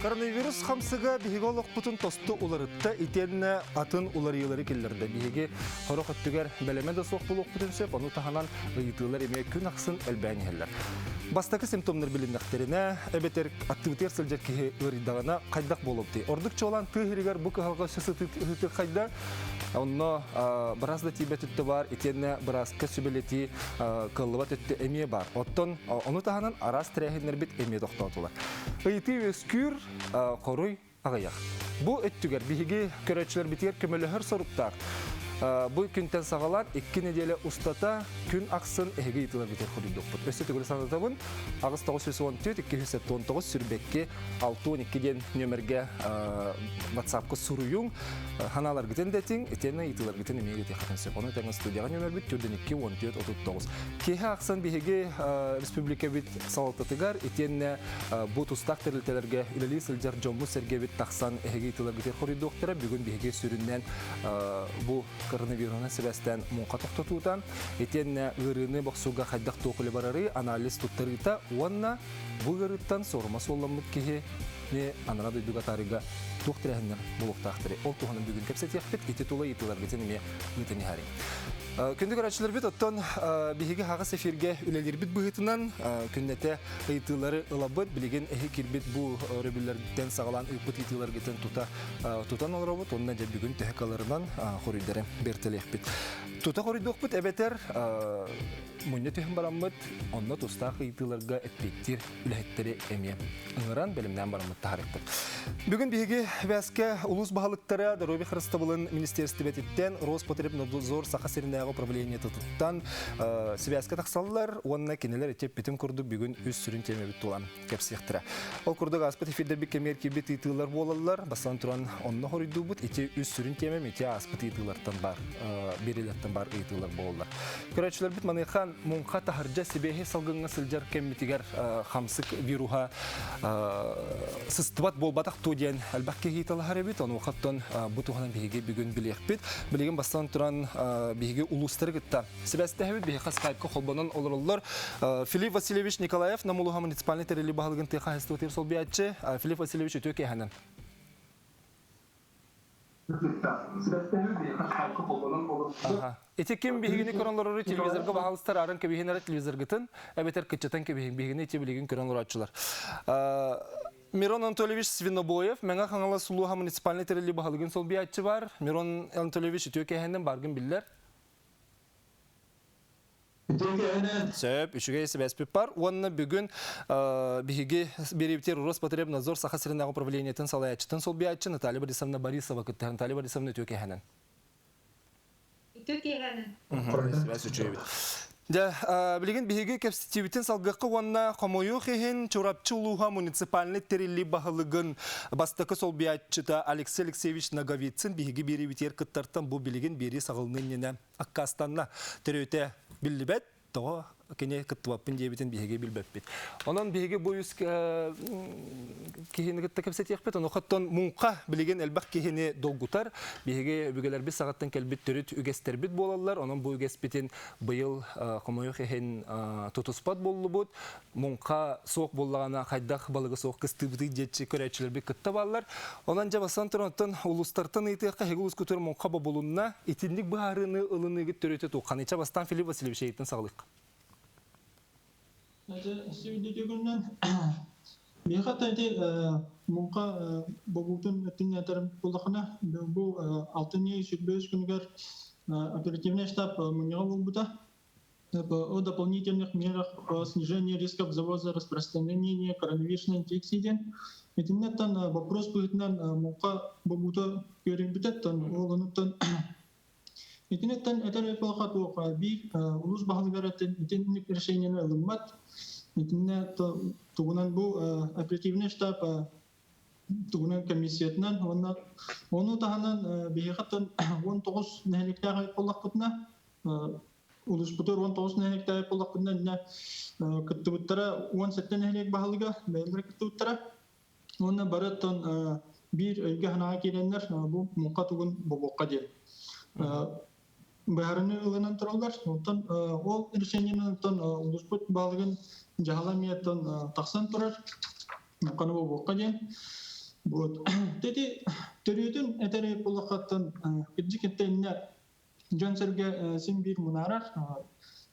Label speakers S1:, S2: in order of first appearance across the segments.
S1: Коронавирус хамсыга биһиги олохпутун тосту уларытта итиэннэ атын уларыйыылары киллэрдэ. Биһиги сорох өттүгэр бэлэмэ да суох буолуохпутун сөп, ону таһынан ыйытыылар эмиэ күн ахсын элбээн иһэллэр. Бастакы симптомнар билиннэхтэринэ, эбэтэр аттыбытыгар сылдьар киһи ыарыйдаҕына хайдах буолуохтуй? Ордук чуолаан тыа иһигэр бу кыһалҕа өссө сытыытык хайда. Онно быраас да тиийбэт өттө баар, итиэннэ бырааска сүбэлэтии кыаллыбат өттө эмиэ баар. Оттон ону таһынан араас тэрээһиннэрбит эмиэ тохтоотулар. Ыйытыы үөскүүр, хоруй аҕыйах. Бу өттүгэр биһиги көрөөччүлэрбитигэр көмөлөһөр соруктаах. Бу күнтэн саҕалаан 2 нэдиэлэ устата күн ахсын эһиги ыйытыыларгытыгар хоруйдуохпут. Өссө төгүл санатабын, 8914 279 сүрбэкки 612 диэн нүөмэргэ WhatsApp-ка суруйуҥ, ханааларгытын дэтиҥ, итиэннэ ыйытыыларгытын эмиэ ыытыаххытын сөп. Ону тэҥэ студияҕа нүөмэрбит 42 14 39. Киэһэ ахсын биһиги республикабыт салалтатыгар итиэннэ бу тустаах тэрилтэлэргэ үлэлии сылдьар дьоммут-сэргэбит тахсан эһиги ыйытыыларгытыгар хоруйдуохтара. Бүгүн биһиги сүрүннээн бу коронавируһунан сибээстээн муҥха тохтотуута, итиэннэ ыарыыны бохсууга хайдах туох үлэ барарый, анализ туттарыыта уонна бу ыарыыттан суорума суолламмыт киһи анараа дойдуга атаарыыга туох тэрээһиннэр буолуохтаахтарый? Ол туһунан бүгүн кэпсэтиэхпит. Ити тула ыйытыыларгытын эмиэ ыытан иһээриҥ. Күндү көрөөччүлэрбит, оттон биһиги хаҕыс эфиргэ үлэлиирбит быһыытынан күннэтэ ыйытыылары ылабыт. Билигин эһи киирбит бу өрөбүллэртэн саҕалаан ыыппыт ыйытыыларгытын тута тутан олоробут. Уонна дьэ бүгүн төһө каларынан хоруйдары бэртэлиэхпит. Тута хоруйдуохпут эбэтэр мунньа түһэн бараммыт, онно тустаах ыйытыыларга эппиэттиир үлэһиттэри эмиэ ыҥыран, бэлэмнээн бараммыт таһаарыахпыт. Бүгүн биһиги Бээскэ улуус баһылыктара Доруобуйа харыстабылын министиэристибэтиттэн Роспотребнадзор Саха сиринээҕи управлениетыттан сибээскэ тахсаллар уонна кинилэр ити эппитим курдук бүгүн үс сүрүн тиэмэбит туолан кэпсиэхтэрэ. Ол курдук ааспыт эфирдэрбит кэмигэр киирбит ыйытыылар буолаллар. Бастатан туран онно хоруйдуубут. Ити үс сүрүн тиэмэм ити ааспыт ыйытыылартан бар, биэриилэртэн бар ыйытыылар буолаллар. Көрөөччүлэрбит маныаха муҥха таһырдьа сибиэһи салгыҥҥа сылдьар кэммитигэр хамсык вируһа сыстыбат буолбатах дуо диэн элбэх киһи ыйыталаһар эбит. Онуохаттан бу туһунан биһиги бүгүн билиэхпит. Билигин бастан туран биһиги улуустары кытта сибээстэһэбит. Биһиэхэ скайпка холбонон олороллор. Филипп Васильевич Николаев, Нам улууһа муниципальнай тэриллии баһылыгын тыа хаһаайыстыбатыгар солбуйааччы. Филипп Васильевич, үтүө киэһэнэн. Ити ким биһигини көрөн олорору телевизорга баһаалыстар ааран кэбиһин эрэ телевизоргытын, эбэтэр кыччатан кэбиһин биһигини ити билигин көрөн олорооччулар. Мирон Анатольевич Свинобоев, Мэҥэ Хаҥалас улууһа муниципальнай тэриллии баһылыгын солбуйааччы бар. Мирон Анатольевич үтүө кээһэннэн баргын биллэр. Сөп, үчүгэй сибээспит бар. Уонна бүгүн биһиги биэриибитигэр Роспотребнадзор Саха сиринээҕи управлениетын салайааччытын солбуйааччы Наталья Борисовна Борисова кыттыһар. Наталья Борисовна үтүө киэһэнэн.
S2: Үтүө киэһэнэн.
S1: Сибээс үчүгэйбит. Дьэ, билигин биһиги кэпсэтиибитин салгыахха уонна хомойуох иһин Чурапчы улууһа муниципальнай тэриллии баһылыгын бастакы солбуйааччыта Алексей Алексеевич Ноговицын биһиги биэриибитигэр кыттартан бу билигин биэрии саҕалыныа иннинэ аккаастанна. Төрүөтэ биллибэт, тоҕо кини кыттыбаппын диэбитин биһиги билбэппит. Онон биһиги бу үс киһини кытта кэпсэтиэхпит. Онуоха муҥха билигин элбэх киһини долгутар. Биһиги өбүгэлэрбит саҕаттан кэлбит төрүт үгэстэрбит буолаллар. Онон бу үгэспитин быйыл хомойуох иһин тутуспат буоллубут. Муҥха суох буоллаҕына хайдах балыгы суох кыстыыбытый диэччи көрөөччүлэрбит кытта бааллар. Онон дьэ бастан туран оттон улуустартан ыйытыахха эһиги улуускутугар муҥха бобулунна. Итинник быһаарыыны ылыныыгыт төрүөтэ туохханый? Чэ бастаан Филипп Васильевич эйиттэн саҕалыахха.
S3: Миэхэ ити муҥха бобуутун өттүн этэрим буоллахына, бу алтынньы 25 күнүгэр оперативный штаб мунньаҕа буолбута. О дополнительных мерах по снижению рисков завоза распространения коронавирусной инфекции диэн. Итиннэттэн вопрос быһыытынан муҥха бобуута көрүлбүтэттэн ол онуттан итинниттэн этэр буоллахха туох биир улуус баһылыгар итинник решениени ылыммат. Итиннэ тугунан бу оперативный штаб тугунан комиссиятынан уонна ону таһынан биһиэхэттэн 19 нэһилиэктээх буоллахпытына улууспутугар 19 нэһилиэктээх буоллахпытына иннэ кыттыбыттара 17 нэһилиэк баһылыга бэйэлэрэ кыттыбыттара уонна бары оттон биир өйгө-санааҕа киирэннэр бу муҥха тугун бобуохха диэн быһаарыныы ылынан тураллар. Оттон ол решениенан оттон улууспут баһылыгын дьаһала эмиэ оттон тахсан турар муҥханы бобуохха диэн. Вот. Тети төрүөтүн этери буллахаттан кырдьык эттэннэ дьон сэргэ син биир мунаарар.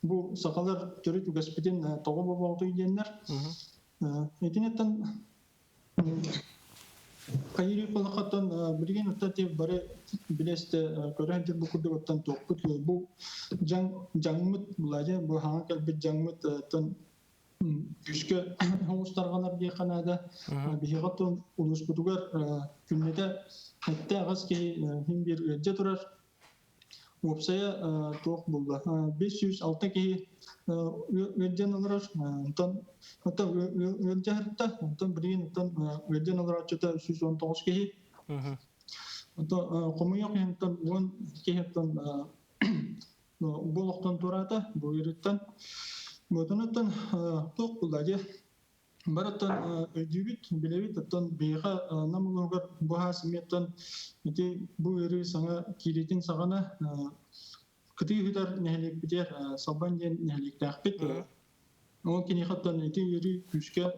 S3: Бу сахалар төрүт үгэспитин тоҕо бобоҕутуй диэннэр. Итинеттен хайыри буллахаттан билигин оттон бары билесте көрөн бу курдук оттон туохпут бу дьаҥ дьаҥмыт буладьа бу хаҥа кэлбит дьаҥмыт тон күүскэ оҕустарҕанар диэххэ наада. Биһиги оттон улууспутугар күннэтэ сэттэ аҕыс киһи иһин биир ыалдьа турар. Уопсайа туох буолла? 506 киһи ыалдьан олорор. Онтон оттон ыалдьа сырытта. Онтон билигин оттон ыалдьан олорооччута 119 киһи. Онтон хомуйуох иһинтэн 10 киһи оттон бу олохтон туораата, бу ыарыыттан. Ботунуттан туох буолла дии? Барыттан өйдүүбүт, билэбит, оттон биһиэхэ Нам улууһугар бу хаас эмиэттэн ити бу ыарыы саҥа киириитин саҕана кытыы ыытар нэһилиэкпитигэр Салбан диэн нэһилиэктээхпит. Ол киниэхэ оттон ити ыарыы күүскэ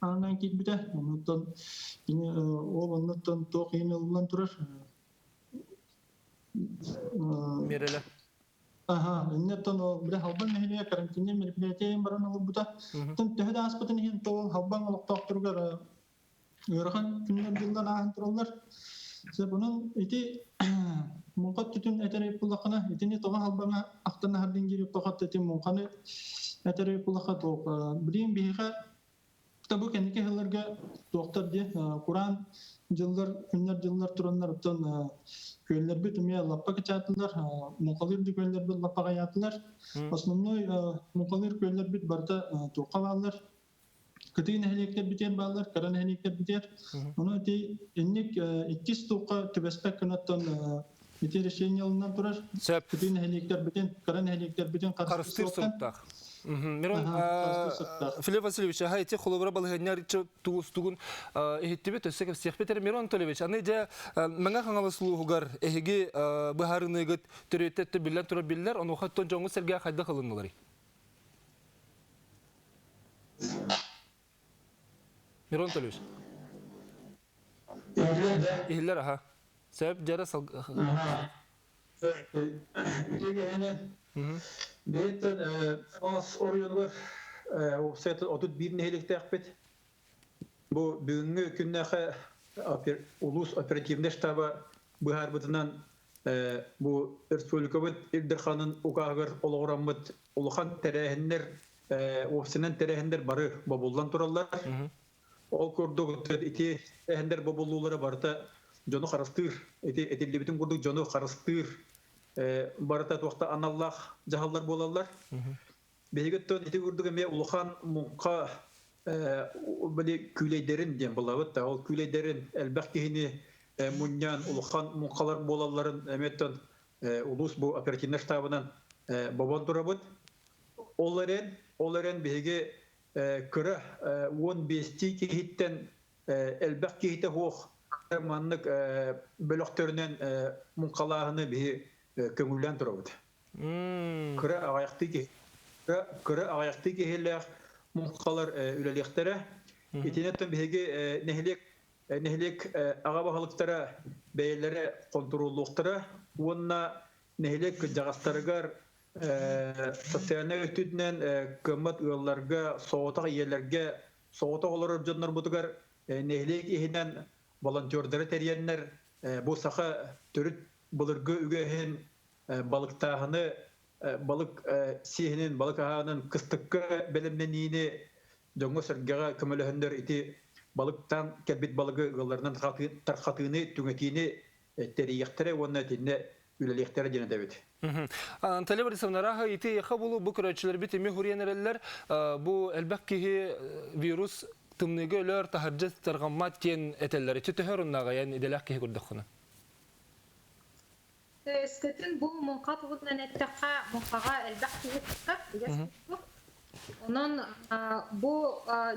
S3: ааннаан киирбитэ. Оннуттан кини ол оннуттан туох иһин ылыллан турар.
S1: Миэрэлэр.
S3: Аха, иннеттон ол бile Халбан нэһилиэгэ карантиннай мероприятие баран олорбута. Оттон төһө да ааспытын иһин то Халбан олохтоохторугар ыарахан күннэр дьыллар ааһан тураллар. Сөп онон ити муҥха түтүн этэр буллахына итини тоҕо Халбаҥа ахтан аһардын диир тоҕо ити муҥханы этэр буллаха туох билигин биһиэхэ Бу кэнники сылларга туохтар диэн кураан дьыллар, күннэр дьыллар тураннар оттон күөллэрбит эмиэ лаппа кычаатылар, муҥхалыыр да күөллэрбит лаппа аҕыйаатылар. Основной муҥхалыыр күөллэрбит барыта туохха бааллар? Кытыы нэһилиэктэрбитигэр бааллар, кыра нэһилиэктэрбитигэр. Ону ити инник иккис туохха түбэспэт гынаттан ити решение ылынан турар.
S1: Сөп.
S3: Кытыы нэһилиэктэрбитин, кыра нэһилиэктэрбитин
S1: харыстыыр соруктаах. Мирон Филипп Васильевич, аха ити холобура балаһыанньа тугун иһиттибит, өссө кэпсиэхпит эрэ. Мирон Анатольевич, аны дьэ Мэҥэ Хаҥалас улууһугар эһиги быһаарыныыгыт төрүөттэ биллэн турар биллэр, онуоха оттон дьоҥҥут сэргэ хайдах ылынныларый? Мирон Анатольевич. Иһиллэр аха. Сөп дьара сал...
S4: Бэйэттэн Хаҥалас оройуонугар уопсайа 31 нэһилиэктээхпит. Бу бүгүҥҥү күннээхэ улуус оперативнай штаба быһаарбытынан бу республикабыт Ил Дарханын укааһыгар олоҕураммыт улахан тэрээһиннэр, уопсайынан тэрээһиннэр бары бобуллан тураллар. Ол курдук ити тэрээһиннэр бобуллуулара барыта дьону харыстыыр, ити этиллибитин курдук дьону харыстыыр барыта туохта аналлаах дьаһаллар буолаллар. Биһиги оттон ити курдук эмиэ улахан муҥха били күүлэйдэрин диэн булабыт да, ол күүлэйдэрин элбэх киһини мунньан улахан муҥхалар буолалларын эмиэ оттон улуус бу оперативнай штабынан бобон турабыт. Ол эрэн, ол эрэн биһиги кыра 15 киһиттэн элбэх киһитэ суох маннык бөлөхтөрүнэн муҥхалааһыны биһи көҥүллээн турабыт. Кыра аҕыйахтыы киһи кыра аҕыйахтыы киһилээх муҥхалар үлэлиэхтэрэ. Итинэн биһиги нэһилиэк нэһилиэк аҕа баһылыктара бэйэлэрэ хонтуруоллуохтара уонна нэһилиэк кырдьаҕастарыгар социальнай өттүнэн кыаммат ыалларга, соҕотох ийэлэргэ, соҕотох олорор дьоннорбутугар нэһилиэк иһинэн волонтердары тэрийэннэр бу саха төрүт былыргы үгэһин балыктааһыны, балык сиэһинин, балык аһаанын кыстыкка бэлэмнэниини дьоҥҥо-сэргэҕэ көмөлөһөннөр ити балыктаан кэлбит балыгы ыалларынан тархатыыны, түҥэтиини тэрийиэхтэрэ уонна итиннэ үлэлиэхтэрэ диэн этэбит.
S1: Анталия Борисовна, араха ити яха булу бу көрөөччүлэрбит эми хуриен эрэллэр бу элбэх киһи вирус тымныыга өлөр, таһырдьа тарҕаммат диэн этэллэр. Ити төһө оруннааҕый идэлээх киһи көрдөххүнэ?
S2: Өскөтүн бу муҥха туһунан эттэххэ, муҥхаҕа элбэх киһи кыттар, үгэс курдук. Онон бу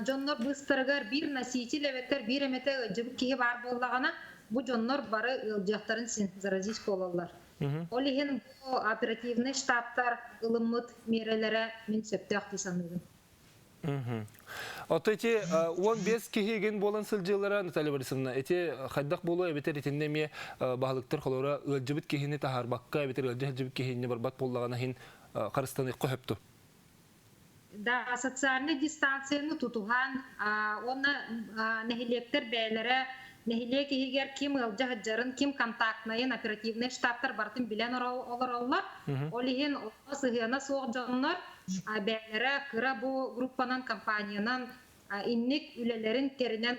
S2: дьоннор быыстарыгар биир носитель эбэтэр биир эмэтэ ыалдьыбыт киһи баар буоллаҕына, бу дьоннор бары ыалдьыахтарын син заразить буолаллар. Ол иһин бу оперативнай штабтар ылыммыт миэрэлэрэ мин сөптөөх дии саныыбын.
S1: Ото ити 15 киһи игин буолан сылдьыылара, Наталья Борисовна, ити хайдах буолуо эбэтэр итиннэ эмиэ баһылыктар холоро ыалдьыбыт киһини таһаарбакка эбэтэр ыалдьа сылдьыбыт киһини барбат буоллаҕына иһин харыстаныахха сөптө.
S2: Да, социальнай дистанцияны тутуһан уонна нэһилиэктэр бэйэлэрэ нэһилиэк иһигэр ким ыалдьа сылдьарын, ким контактнайын оперативнай штабтар барытын билэн олороллор. Ол иһин сыһыана суох дьоннор бэйэлэрэ кыра бу группанан, компаниянан инник үлэлэрин тэринэн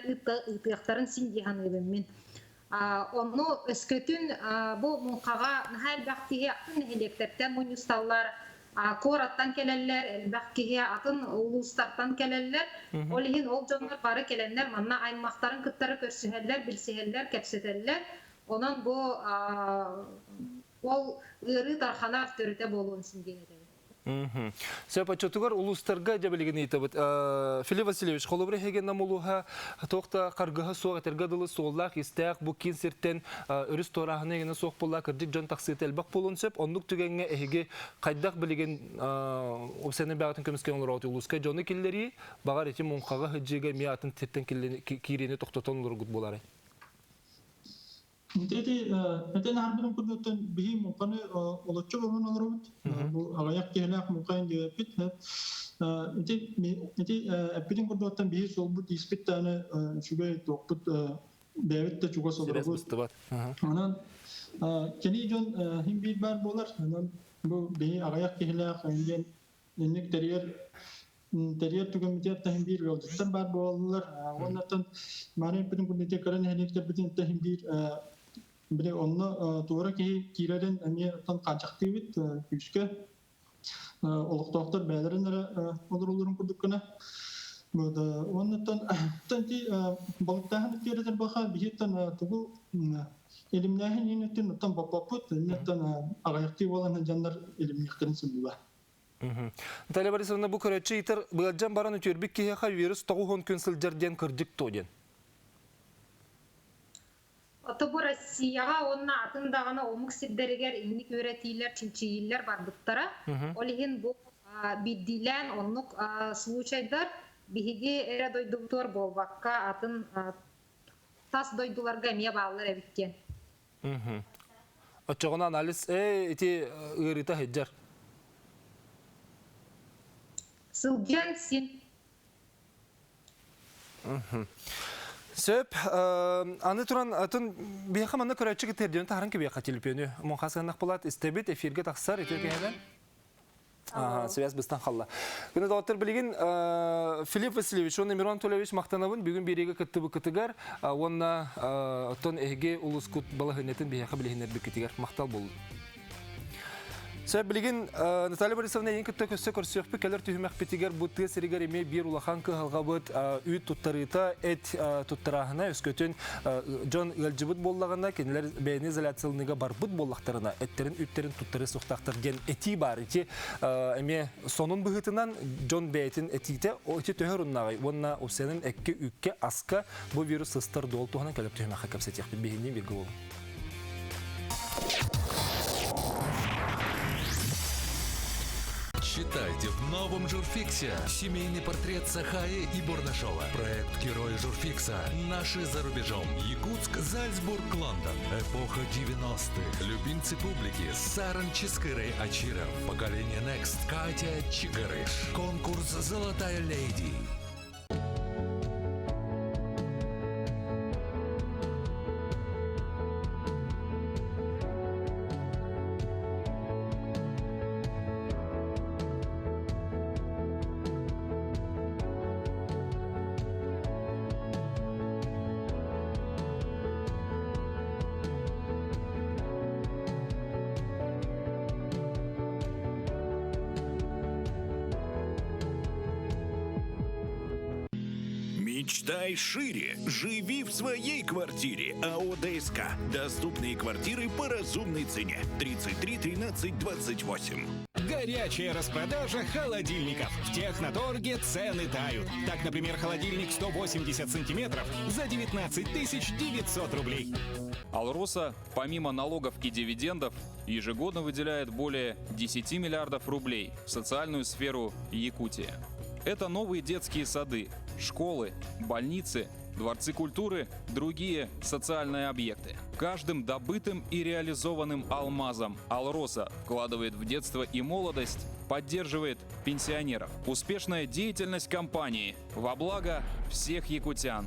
S2: ыытыахтарын син дии саныыбын мин. Онну өскөтүн бу муҥхаҕа наһаа элбэх киһи атын нэһилиэктэртэн мунньусталлар, куораттан кэлэллэр, элбэх киһи атын улуустартан кэлэллэр. Ол иһин ол дьоннор бары кэлэннэр манна аймахтарын кыттары көрсүһэллэр, билсиһэллэр, кэпсэтэллэр. Онон бу ол ыарыы тарханар төрүтэ буолуон син диэн этэбин.
S1: Сөп, оччотугар улуустарга дьэ билигин ыйытабыт. Филипп Васильевич, холобур эһиги Нам улууһа туох да харгыһа суох этэргэ дылы суоллаах-истээх бу киин сиртэн өрүс туорааһына эҥинэ суох буолла кырдьык дьон тахсыыта элбэх буолуон сөп. Оннук түгэҥҥэ эһиги хайдах билигин Упсаны бэҕэтин көмүскээн олороҕут улууска дьону киллэрии, баҕар ити муҥхаҕа сылдьыыга эмиэ атын сиртэн киириини тохтотон олоргут буолаарай?
S3: Ити этэн аһарбытым курдуктан биһи муҥханы олоччу бобон олоробут. Бу аҕыйах киһилээх муҥхайын диэбиппит. Ити ити эппитин курдуктан биһи суолбут ииспит даҕаны үчүгэй туохпут бэйэбит да чугас олоробут. Онон кини дьон иһин биир баар буолар. Онон бу биһи аҕыйах киһилээх диэн инник тэрийэр тэрийэр түгэммитигэр таһын биир ыалдьыттар баар буолаллар. Уоннаттан Мария эппитин курдук кыра нэһилиэктэрбитин таһын биир били онно туора киһи киирэрин эмиэ оттон хааччахтыыбыт күүскэ олохтоохтор бэйэлэрин эрэ олороллорун курдук гына. Уоннаттан ити балыктааһын үтүөрэтэр баха биһиттэн тугу илимнээһин иинэттин оттон боппоппут иннеттэн аҕыйахтыы буолан сылдьаннар илимниэхтэрин сылдьыла.
S1: Наталья Борисовна, бу көрөччү ыйтар быалдьан баран үтүөрбүт киһиэхэ вирус 90 күн сылдьар диэн кырдьык дуо диэн?
S2: Ото бу Россияҕа уонна атын даҕаны омук сирдэригэр инник үөрэтиилэр, чинчийиилэр барбыттара. Ол иһин бу биирдиилээн оннук случайдар биһиги эрэ дойдубутугар буолбакка, атын тас дойдуларга эмиэ бааллар эбит диэн.
S1: Оччоҕуна анализ ити ыарыыта сылдьар.
S2: Сылдьан син.
S1: Сөп. Аны туран атын биһиэхэ манна көрөөччү кытта таһарын кэбиэхэ телепиөнү. Муҥха сыаннах булат истэбит эфиргэ тахсар үтүө киһинэн. Связь быстан халла. Күнү доҕоттор билигин Филипп Васильевич уонна Мирон Анатольевич махтанабын бүгүн биэриигэ кыттыбыккытыгар уонна оттон эһиги улускут балаһыанньатын биһиэхэ билиһиннэрбиккитигэр махтал буоллун. Сөп билигин Наталья Борисовна эйин кытта көссө көрсүөхпүт кэлэр түһүмэхпитигэр бу тыа сиригэр эмиэ биир улахан кыһалҕабыт үүт туттарыыта эт туттарааһына өскөтүн дьон ыалдьыбыт буоллаҕына, кинилэр бэйэни изоляцияланыыга барбыт буоллахтарына, эттэрин үттэрин туттарыы суохтаахтар диэн этии баар. Ити эмиэ сонун быһыытынан дьон бэйэтин этиитэ ити төһө оруннааҕый уонна УСН экки үккэ аска бу вирус сыстар дуол туһунан кэлэр түһүмэххэ кэпсэтиэхпит. Биһиги бииргэ буолуҥ.
S5: Читайте в новом Журфиксе. Семейный портрет Сахаи и Бурнашова. Проект Герои Журфикса. Наши за рубежом. Якутск, Зальцбург, Лондон. Эпоха 90-х. Любимцы публики. Саран Чискырей Ачиров. Поколение Next. Катя Чигарыш. Конкурс «Золотая леди». Мечтай шире. Живи в своей квартире. АО ДСК. Доступные квартиры по разумной цене. 33 13 28.
S6: Горячая распродажа холодильников. В Техноторге цены тают. Так, например, холодильник 180 сантиметров за 19 900 рублей.
S7: Алроса, помимо налогов и дивидендов, ежегодно выделяет более 10 миллиардов рублей в социальную сферу Якутии. Это новые детские сады, школы, больницы, дворцы культуры, другие социальные объекты. Каждым добытым и реализованным алмазом «Алроса» вкладывает в детство и молодость, поддерживает пенсионеров. Успешная деятельность компании во благо всех якутян.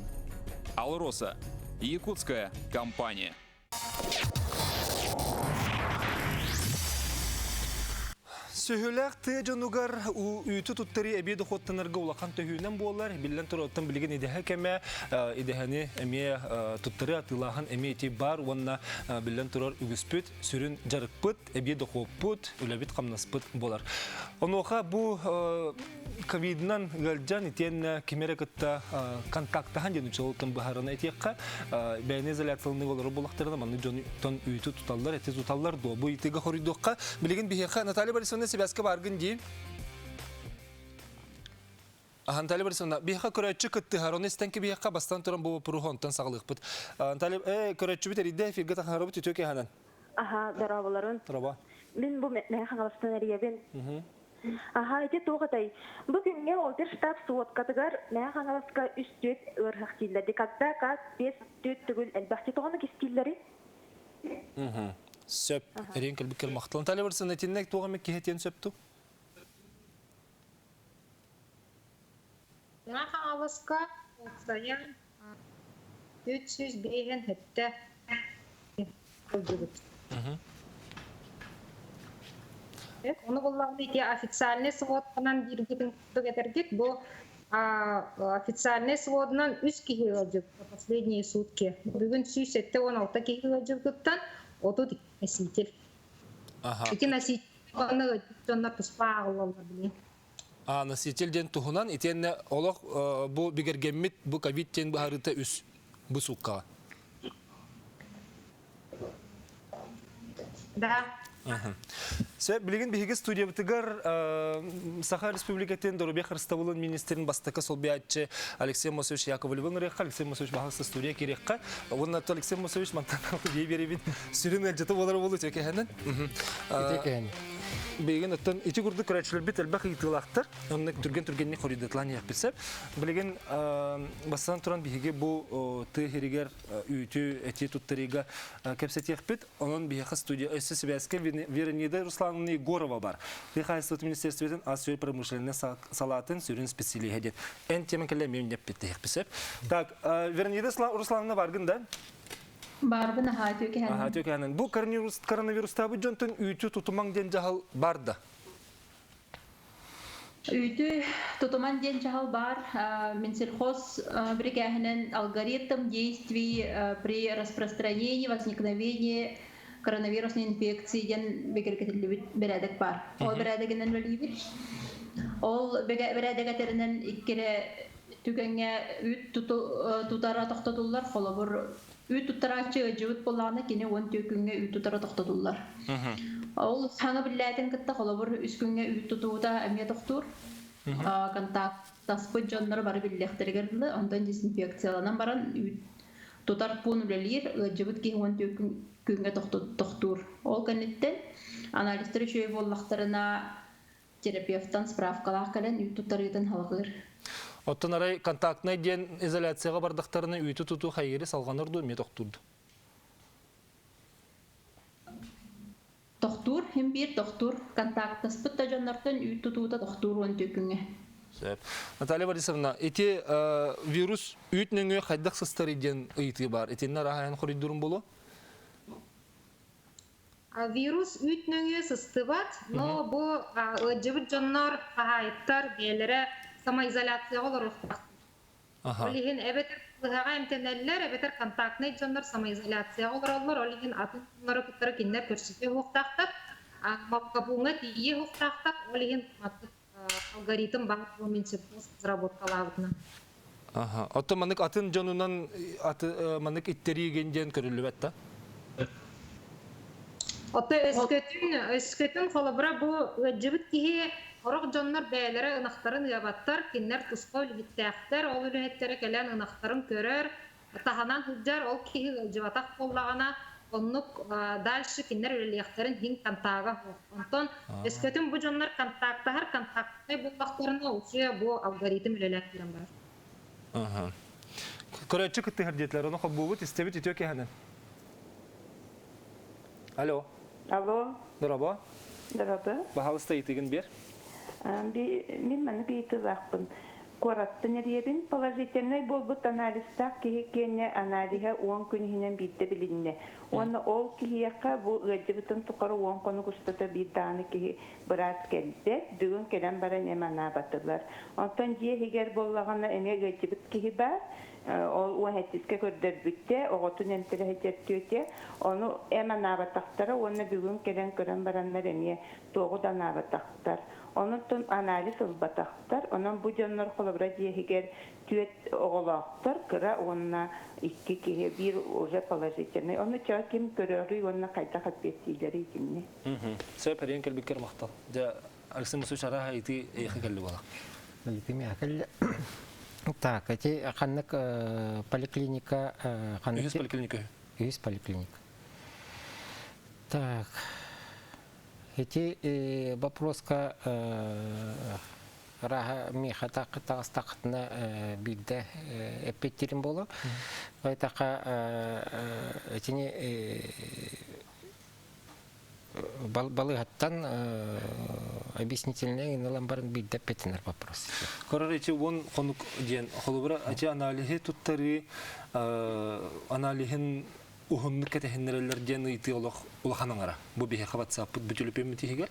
S7: «Алроса» – якутская компания.
S1: Сүһүлээх тыа дьонугар үүтү туттарыы эбии дохуоттанарга улахан төһүүнэн буолар. Биллэн турар, оттон билигин идэһэ кэмэ, идэһэни эмиэ туттарыы атыылааһын эмиэ ити бар уонна биллэн турар үгүспүт сүрүн дьарыкпыт, эбии дохуоппут, үлэбит-хамнаспыт буолар. Онуоха бу ковидынан ыалдьан итиэннэ кими эрэ кытта контактаһан диэн учуолуттан быһаарына этиэххэ, бэйэни изоляцияланыы олорор буоллахтарына маннык дьонтон үүтү туталлар, эти туталлар дуо? Бу ыйытыыга хоруйдуохха. Билигин биһиэхэ Наталья Борисовна сибээскэ бааргын дии. Наталья Борисовна, биһиэхэ көрөөччү кыттыһар, ону истэн кибиэххэ бастан туран бу боппуруоһу онтон саҕалыахпыт. Наталья, көрөөччүбүт эрийдэ, эфиргэ тахарабыт үтүө киһанан.
S8: Аха, дорооболорун.
S1: Дорообо.
S8: Мин бу Мэҥэ Хаҥаластан эрийэбин. Аха, ити туох этэй? Бу күҥҥэ оперштаб сводкатыгар Мэҥэ Хаҥаласка үс түөрт ыарыһах дииллэр. Декадта как биэс түөрт төгүл элбэх тоҕону кистииллэрий?
S1: Сөп. Эриэн кэлбиккэр махтал. Наталья Борисовна, итиннэ туох эмэ киһи этиэн сөп ту?
S2: Мэҥэ Хаҥаласка уопсайа 357 сылдьыбыт. Ону буллаҕына ити официальный сводканан бииргитин курдук этэргит бу официальный сводунан үс киһи ыалдьыбыт последние сутки. Бүгүн 176 киһи ыалдьыбытыттан 30 носитель. Ити носитель дьоннор туспа ааҕыллаллар билигин.
S1: Носитель диэн туһунан итиэннэ олох бу бигэргэммит бу ковид диэн быһаарыыта үс бу сууккаҕа.
S2: Да.
S1: Сөп, билигин биһиги студиябытыгар Саха Республикатын доруобуйа харыстабылын министрин бастакы солбуйааччы Алексей Мосович Яковлевын ырыахха, Алексей Мосович баһылыста студия кириэххэ. Уонна Алексей Мосович мантан дии биэрибин сүрүн ыалдьыта буолар буолу үтүө кэһэнэн.
S9: Үтүө кэһэн.
S1: Билигин оттон ити курдук көрөөччүлэрбит элбэх ыйытыылаахтар. Онно түргэн-түргэнник хоруйдатылаан иһиэхпит сөп. Билигин бастатан туран биһиги бу тыа иһигэр үүтү, эти туттарыыга кэпсэтиэхпит. Онон биһиэхэ студия өссө сибээскэ Веронида Руслановна Егорова бар. Тыа хаһаайыстыбатын министерствотын ас-үөл промышленнай салаатын сүрүн специалиһэ диэн. Эн теман кэлэ эмиэ үннэппит сөп. Так, Веронида Руслановна баргын да?
S10: Барбын аһаа түөкэһэнин.
S1: Аһаа түөкэһэнин. Бу коронавирустаабыт дьонтон үүтү тутумаҥ диэн дьаһал бар да?
S10: Үүтү тутуман диэн дьаһал бар. Минсельхоз бирикээһинэн алгоритм действий при распространении, возникновении коронавирусной инфекции диэн бигэргэтиллибит бэрээдэк бар. Ол бэрээдэгинэн үлэлиибит. Ол бэрээдэк этэринэн иккирэ түгэҥҥэ үүт тутара тохтотуллар. Холобур, үүт туттарааччы ыалдьыбыт буоллаҕына, кини 14 күҥҥэ үүт тутара тохтотуллар. Ол саҥа биллээтин кытта холобур үс күҥҥэ үүт тутуута эмиэ тохтуур. Контактаспыт дьоннору бары биллиэхтэригэр дылы, онтон дезинфекцияланан баран үүт тутар пуун үлэлиир, ыалдьыбыт киһи 14 күҥҥэ тохтуур. Ол кэнниттэн анализтар үчүгэй буоллахтарына терапевтан справкалаах кэлэн үүт туттарыытын халҕыыр.
S1: Оттон арай контактнай диэн изоляцияҕа бардахтарына үүтү тутуу хайыыры салҕанар дуу, эмиэ тохтуур дуу?
S10: Тохтуур, хим биир тохтуур. Контактаспыт да дьоннортон үүт тутуута тохтуур уон күҥҥэ.
S1: Сөп. Наталья Борисовна, ити вирус үүт нөҥүө хайдах сыстарый диэн ыйытыы баар. Итиннэ араһайан хоруйдуурум буолуо?
S2: Вирус үүт нөҥүө сыстыбат, но бу ыалдьыбыт дьоннор, хаһаайыттар бэйэлэрэ самоизоляцияҕа олоруохтаахтар. Ол иһин эбэтэр быһаҕа эмтэнэллэр, эбэтэр контактнай дьоннор самоизоляцияҕа олороллор, ол иһин атын дьоннору кытары кинилэр көрсүһүө суохтаахтар, мапкабууҥҥа тиийиэ суохтаахтар, ол иһин маннык алгоритм баар Минсельхоз разработкалаабытынан.
S1: Аха. Оттон маннык атын дьонунан маннык иттэриигин диэн көрүллүбэт да?
S2: Ото өскөтүн, өскөтүн холобура бу ыалдьыбыт киһи сорох дьоннор бэйэлэрэ ынахтарын ыабаттар, кинилэр туспа үлэһиттээхтэр, ол үлэһиттэрэ кэлэн ынахтарын көрөр, таһынан сылдьар, ол киһи ыалдьыбатах буоллаҕына, Оннук дальше кинилэр үлэлиэхтэрин иһин контага суох. Онтон өскөтүн бу дьоннор контактаһар контактнай буоллахтарына уже бу алгоритм үлэлээн киирэн барар.
S1: Аха. Көрөөччү кыттыһар диэтилэр, ону холбуубут, истэбит үтүө киһинэн. Алло.
S9: Алло.
S1: Дорообо.
S9: Дорообо.
S1: Баһаалыста ыйытыгын биэр.
S9: Мин маннык ыйытыылаахпын. Куораттан эрийэбин. Положительнай буолбут анализтаах киһи киэнэ аналиһа 10 күн иһинэн биирдэ билиннэ. Уонна ол киһиэхэ бу ыалдьыбытын тухары 10 хонук устата биир даҕаны киһи быраас кэлбэт. Бүгүн кэлэн баран эм анаабатылар. Онтон дьиэ иһигэр буоллаҕына эмиэ ыалдьыбыт киһи баар. Ол 17-кэ көрдөрбүттэ, оҕотун эмтэрэ сылдьар түөтэ. Ону эм анаабатахтара уонна бүгүн кэлэн көрөн бараннар эмиэ туоҕу да анаабатахтар. Онон анализ ылбатахтар. Онон бу дьоннор холобура дьиэ иһигэр түөрт оҕолоохтор, кыра уонна икки киһи, биир уже положительный. Ону чаа ким көрөрүй уонна хайдах эппиэттииллэрий итинни?
S1: Сөп, эрийэн кэлбиккэр махтал. Дьэ, Алексей Мусович арааһа ити эйиэхэ кэлли буолар.
S11: Ити миэхэ кэллэ. Так, эти ханнык поликлиника
S1: ханнык Үһүс поликлиника.
S11: Үһүс поликлиника. Так, эти вопроска Арааһа миэхэ таҕыстаххытына биирдэ эппиэттиирим буолуо. Айтаха итини балыыһаттан объяснительнай ылан баран биирдэ эппиэттэнэр вопрос.
S1: Көрөр ити уон хонук диэн холобура ити аналиһы туттарыы аналиһын уһуннук кэтэһиннэрэллэр диэн ыйытыы олох улахан аҥара. Бу биһиэхэ ватсаппыт бу төлөпүөммүт иһигэр.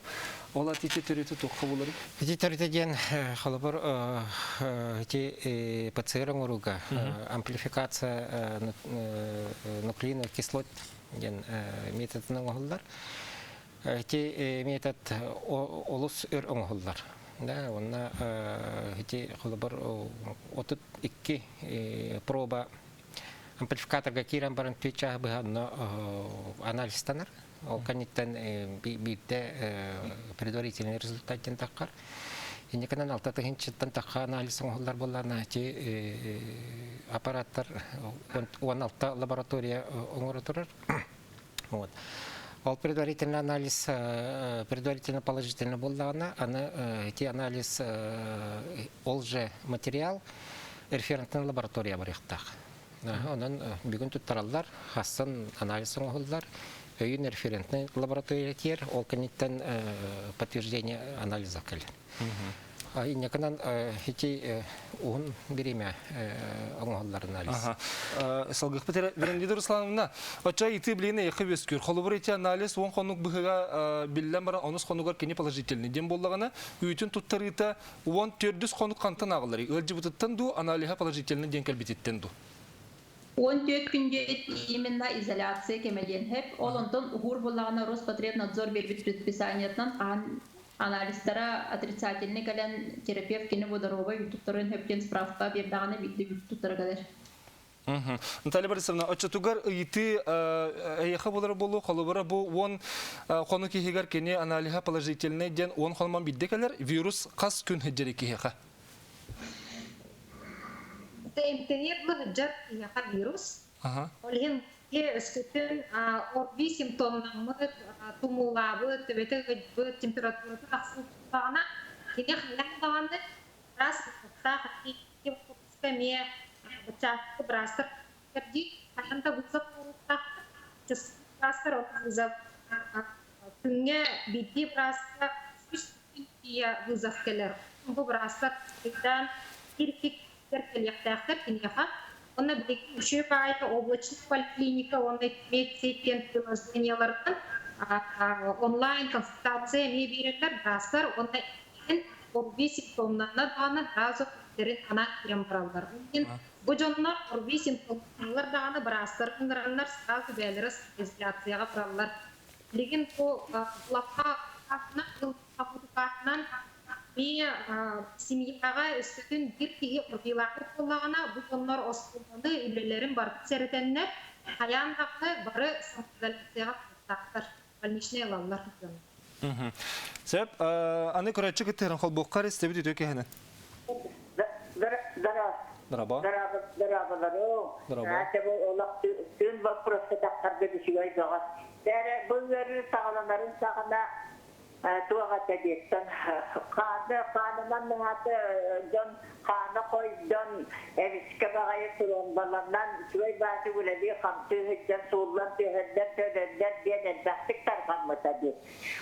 S1: Ол ат ити төрүтэ туохха буларый?
S11: Ити төрүтэ диэн холобур ити ПЦР оҥорууга амплификация нуклеиновых кислот диэн методынан оҥоһуллар. Ити метод олус өр оҥоһуллар. Да, уонна ити холобур 32 проба амплификаторга киирэн баран түөрт чааһы быһа онно анализтанар. Ол кэнниттэн биирдэ предварительный результат диэн таххар. Инникинэн алта тыһыынчаттан тахха анализ оҥоһуллар буоллаҕына ити аппараттар 16 лаборатория оҥоро турар. Вот. Ол предварительный анализ предварительно положительный буоллаҕына, аны ити анализ ол же материал референтный лаборатория барыахтаах. Онон бүгүн туттараллар, хассан анализ оҥоһуллар, өйүн референтный лаборатория тиэр, ол кэнниттэн подтверждение анализа кэлэр. Иннекынан ити уһун бириэмэ оҥоһуллар анализ.
S1: Салгыхпыт эрэ Веронида Руслановна, оччо ити билигин эйэхэ үөскүүр. Холобур ити анализ уон хонук быһыга биллэн баран онус хонугар кини положительный диэн буоллаҕына, үүтүн туттарыыта 14 хонук хантан ааҕылларый? Ыалдьыбытыттан дуу, аналиһа положительный диэн кэлбититтэн дуу?
S10: 14 күн диэт именно изоляция кэмэ диэн хэп. Ол онтон уһуур буоллаҕына Роспотребнадзор биэрбит предписаниетынан хаһан анализтара отрицательный кэлэн терапевт кини бу доруобай туттарын хөп диэн справка биэрдэҕинэ биирдэ үүт туттара кэлэр.
S1: Наталья Борисовна, оччотугар ыйытыы эйиэхэ буолара буолуо, холобура бу 10 хонук иһигэр кини аналиһа положительный диэн 10 хонуман биирдэ кэлэр, вирус хас күн сылдьар киһиэхэ?
S2: Эмтэниэр сылдьар киһиэхэ вирус. Ол иһин өскөтүн ОРВИ симптомнаммыт, тумуулаабыт, төбөтө ыгыйбыт, температурата тахсыбыт кини хайаан даҕаны раз эмиэ бачаакка быраастар дии хайаан да вызов оҥоруохтаахтар. Быраастар ол вызов күҥҥэ биирдии бырааска 100 тиийэ вызов кэлэр. Бу быраастар ыйдаан киирбиттэр кэлиэхтээхтэр киниэхэ. Уонна билигин үчүгэй баайы облачный поликлиника уонна медсеть диэн приложениеларынан онлайн консультация эмиэ биэрэллэр быраастар уонна ОРВИ симптомнарына даҕаны сразу тэрин анаан киирэн бараллар. Ол бу дьоннор ОРВИ симптомнар даҕаны быраастар ыҥыраннар сразу бэйэлэрэ изоляцияҕа бараллар. Билигин бу лаппа ылбатынан эмиэ семьяҕа өскөтүн биир киһи ОРВИлаахпыт буоллаҕына, бу дьоннор оскуоланы, үлэлэрин барытын сэрэтэннэр, хайаан даҕаны бары самоизоляцияҕа барыахтаахтар, больничнай ылаллар дьон.
S1: Сөп. Аны көрөөччү кыттыһарын холбуохха истэбит үтүө киһинэн.
S12: Да, да.
S1: Дорообо.
S12: Дорооболору.
S1: Дорообо.
S12: Бу олох тыын боппуруоска тахсарга үчүгэй бөҕө. Бээрэ, бу ыарыы саҕаланарын саҕана туох этэ диэттэн хааны хаанынан наһаата дьон хаана хойдон эмискэ баҕайы тромбаланан үчүгэй бааты үлэлии хамсыы сылдьан сууллан түһэллэр төлөллөр диэн элбэхтик тарҕаммыта дии.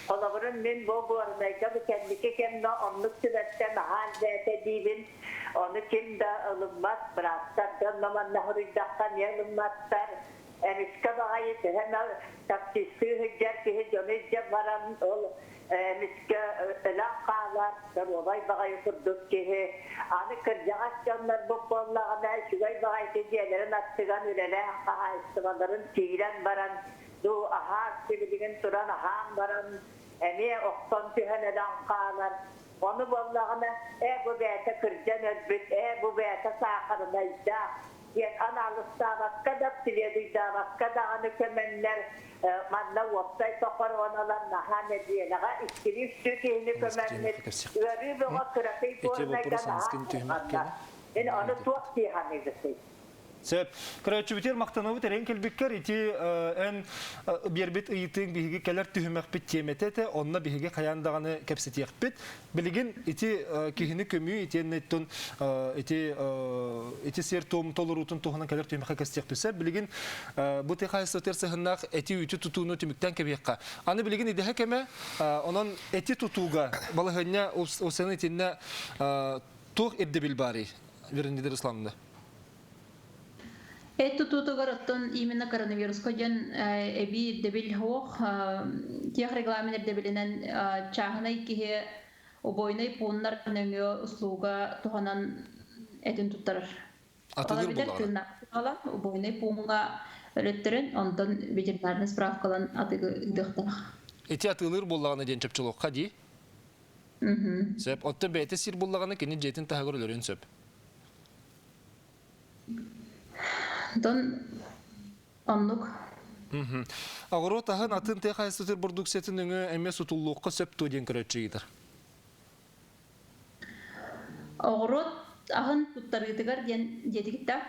S12: Холобурун мин бу Горнайга бу кэнники кэмҥэ оннук түбэлтэ наһаа элбээтэ диибин. Ону ким да ылыммат, быраастар дьонно манна суруйдахха эмиэ ылымматтар. Эмискэ баҕайы төһө эмэ таксистыы сылдьар киһи дьону илдьэ баран ол эмискэ өлөн хаалар, доруобай баҕайы курдук киһи. Аны кырдьаҕас дьоннорбут буоллаҕына үчүгэй баҕайы дьиэлэрин аттыган үлэлээх хаһаайыстыбаларын киирэн баран дуу аһаан сибилигин туран аһаан баран эмиэ охтон түһэн өлөн хаалар. Ону буоллаҕына ээ бу бэйэтэ кырдьан өлбүт, ээ бу бэйэтэ саахарынайдаах диэн анаалыстаабакка да, следуйдаабакка даҕаны көмөннөр манна уопсай тохороналар наһаа нэдиэлэҕэ иккилии-үстүү киһини көмөммүт ыарыы бөҕө кыракый
S1: Ити
S12: Горнайга
S1: вопрос
S12: наһаа
S1: аныскын түһүмэх
S12: тарҕанна.
S1: кэнэ.
S12: Мин ону туох дии саныыгытый?
S1: Сөп. Көрөөччүбүтүгэр махтанабыт эрэн кэлбиккэр ити эн биэрбит ыйытыыҥ биһиги кэлэр түһүмэхпит тиэмэтэ этэ, онно биһиги хайаан даҕаны кэпсэтиэхпит. Билигин ити киһини көмүү итиэннэттэн ити ити сиэр-туом толоруутун туһунан кэлэр түһүмэххэ кэстиэхпит сөп. Билигин бу тыа хаһаайыстыбатыгар сыһыннаах эти үүтү тутууну түмүктээн кэбиһиэххэ. Аны билигин идэһэ кэмэ, онон эти тутууга балаһыанньа усаны итиннэ туох ирдэбил баарый, Веронида Руслановна?
S10: Эт тутуутугар оттон именно коронавируска диэн эбии ирдэбил суох. Тех регламент ирдэбилинэн чааһынай киһи убойнай пууннар нөҥүө услуга туһанан этин туттарар.
S1: Атыгыр
S10: Ол эбэтэр
S1: буллаҕына.
S10: тыыннаах убойнай пууҥҥа өлөттөрөн, онтон ветеринарный справкалан атыгы ыытыахтаах.
S1: Ити атыылыыр буоллаҕына диэн чопчулуохха дии. Сөп. Оттон бэйэтэ сир буллаҕына кини дьиэтин таһыгар өлөрүөн сөп.
S10: Онтон оннук.
S1: Оҕуруот аһын атын тыа хаһаайыстыбатын бородууксуйатын өҥө эмиэ сутуллуохха сөп дуо диэн көрөөччү ыйытар.
S10: Оҕуруот аһын туттарыытыгар диэн диэтигит да?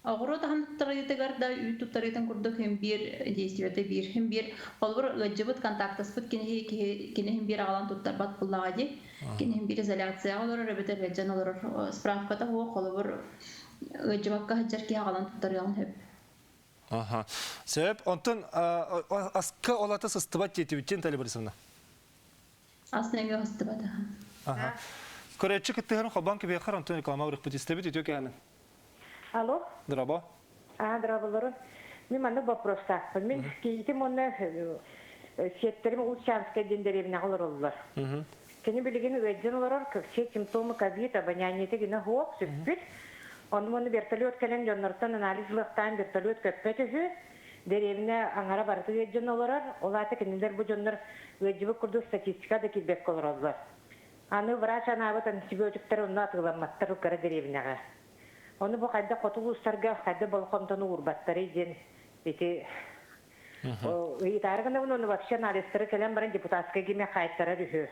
S10: Оҕуруот аһын туттарыытыгар да үүт туттарыытын курдук иһин биир действиета биир иһин биир холобур ыалдьыбыт контактаспыт киһи киһи кини иһин биир аҕалан туттарбат буоллаҕа дии кини иһин биир изоляцияҕа олорор эбэтэр ыалдьан олорор справката суох холобур ыалдьыбакка сылдьар киһи аҕалан туттарыаҕын сөп.
S1: Аха. Сөп. Онтон аска ол ата сыстыбат диэтибит Наталья Борисовна.
S10: Ас нөҥүө сыстыбат.
S1: Аха. Көрөөччү кыттыһарын холбоон кэбиэххэр онтон реклама ырыппыт истэбит үтүө кэһэнин.
S13: Алло.
S1: Дорообо.
S13: А, дорооболору. Мин маннык вопростаахпын. Мин кийиитим уонна сиэттэрим Улчанскай диэн дэриэбинэҕэ олороллор. Кини билигин ыалдьан олорор, все симптомы ковид, обоняниета гына суох, сүппүт. Ону уонна вертолет кэлэн дьоннортон анализ ылыахтаан вертолет көппөт үһү. Дэриэбинэ аҥара барыта ыалдьан олорор. Ол аата кинилэр бу дьоннор ыалдьыбыт курдук статистика да киирбэккэ олороллор. Аны врач анаабыт антибиотиктар онно атыыламматтар кыра дэриэбинэҕэ. Ону бу хайдах хоту улуустарга хайдах болҕомтону уурбаттарый диэн ити ыйытаары гынабын уонна вообще анализтары кэлэн баран депутатскай гиме хаайтарар үһү.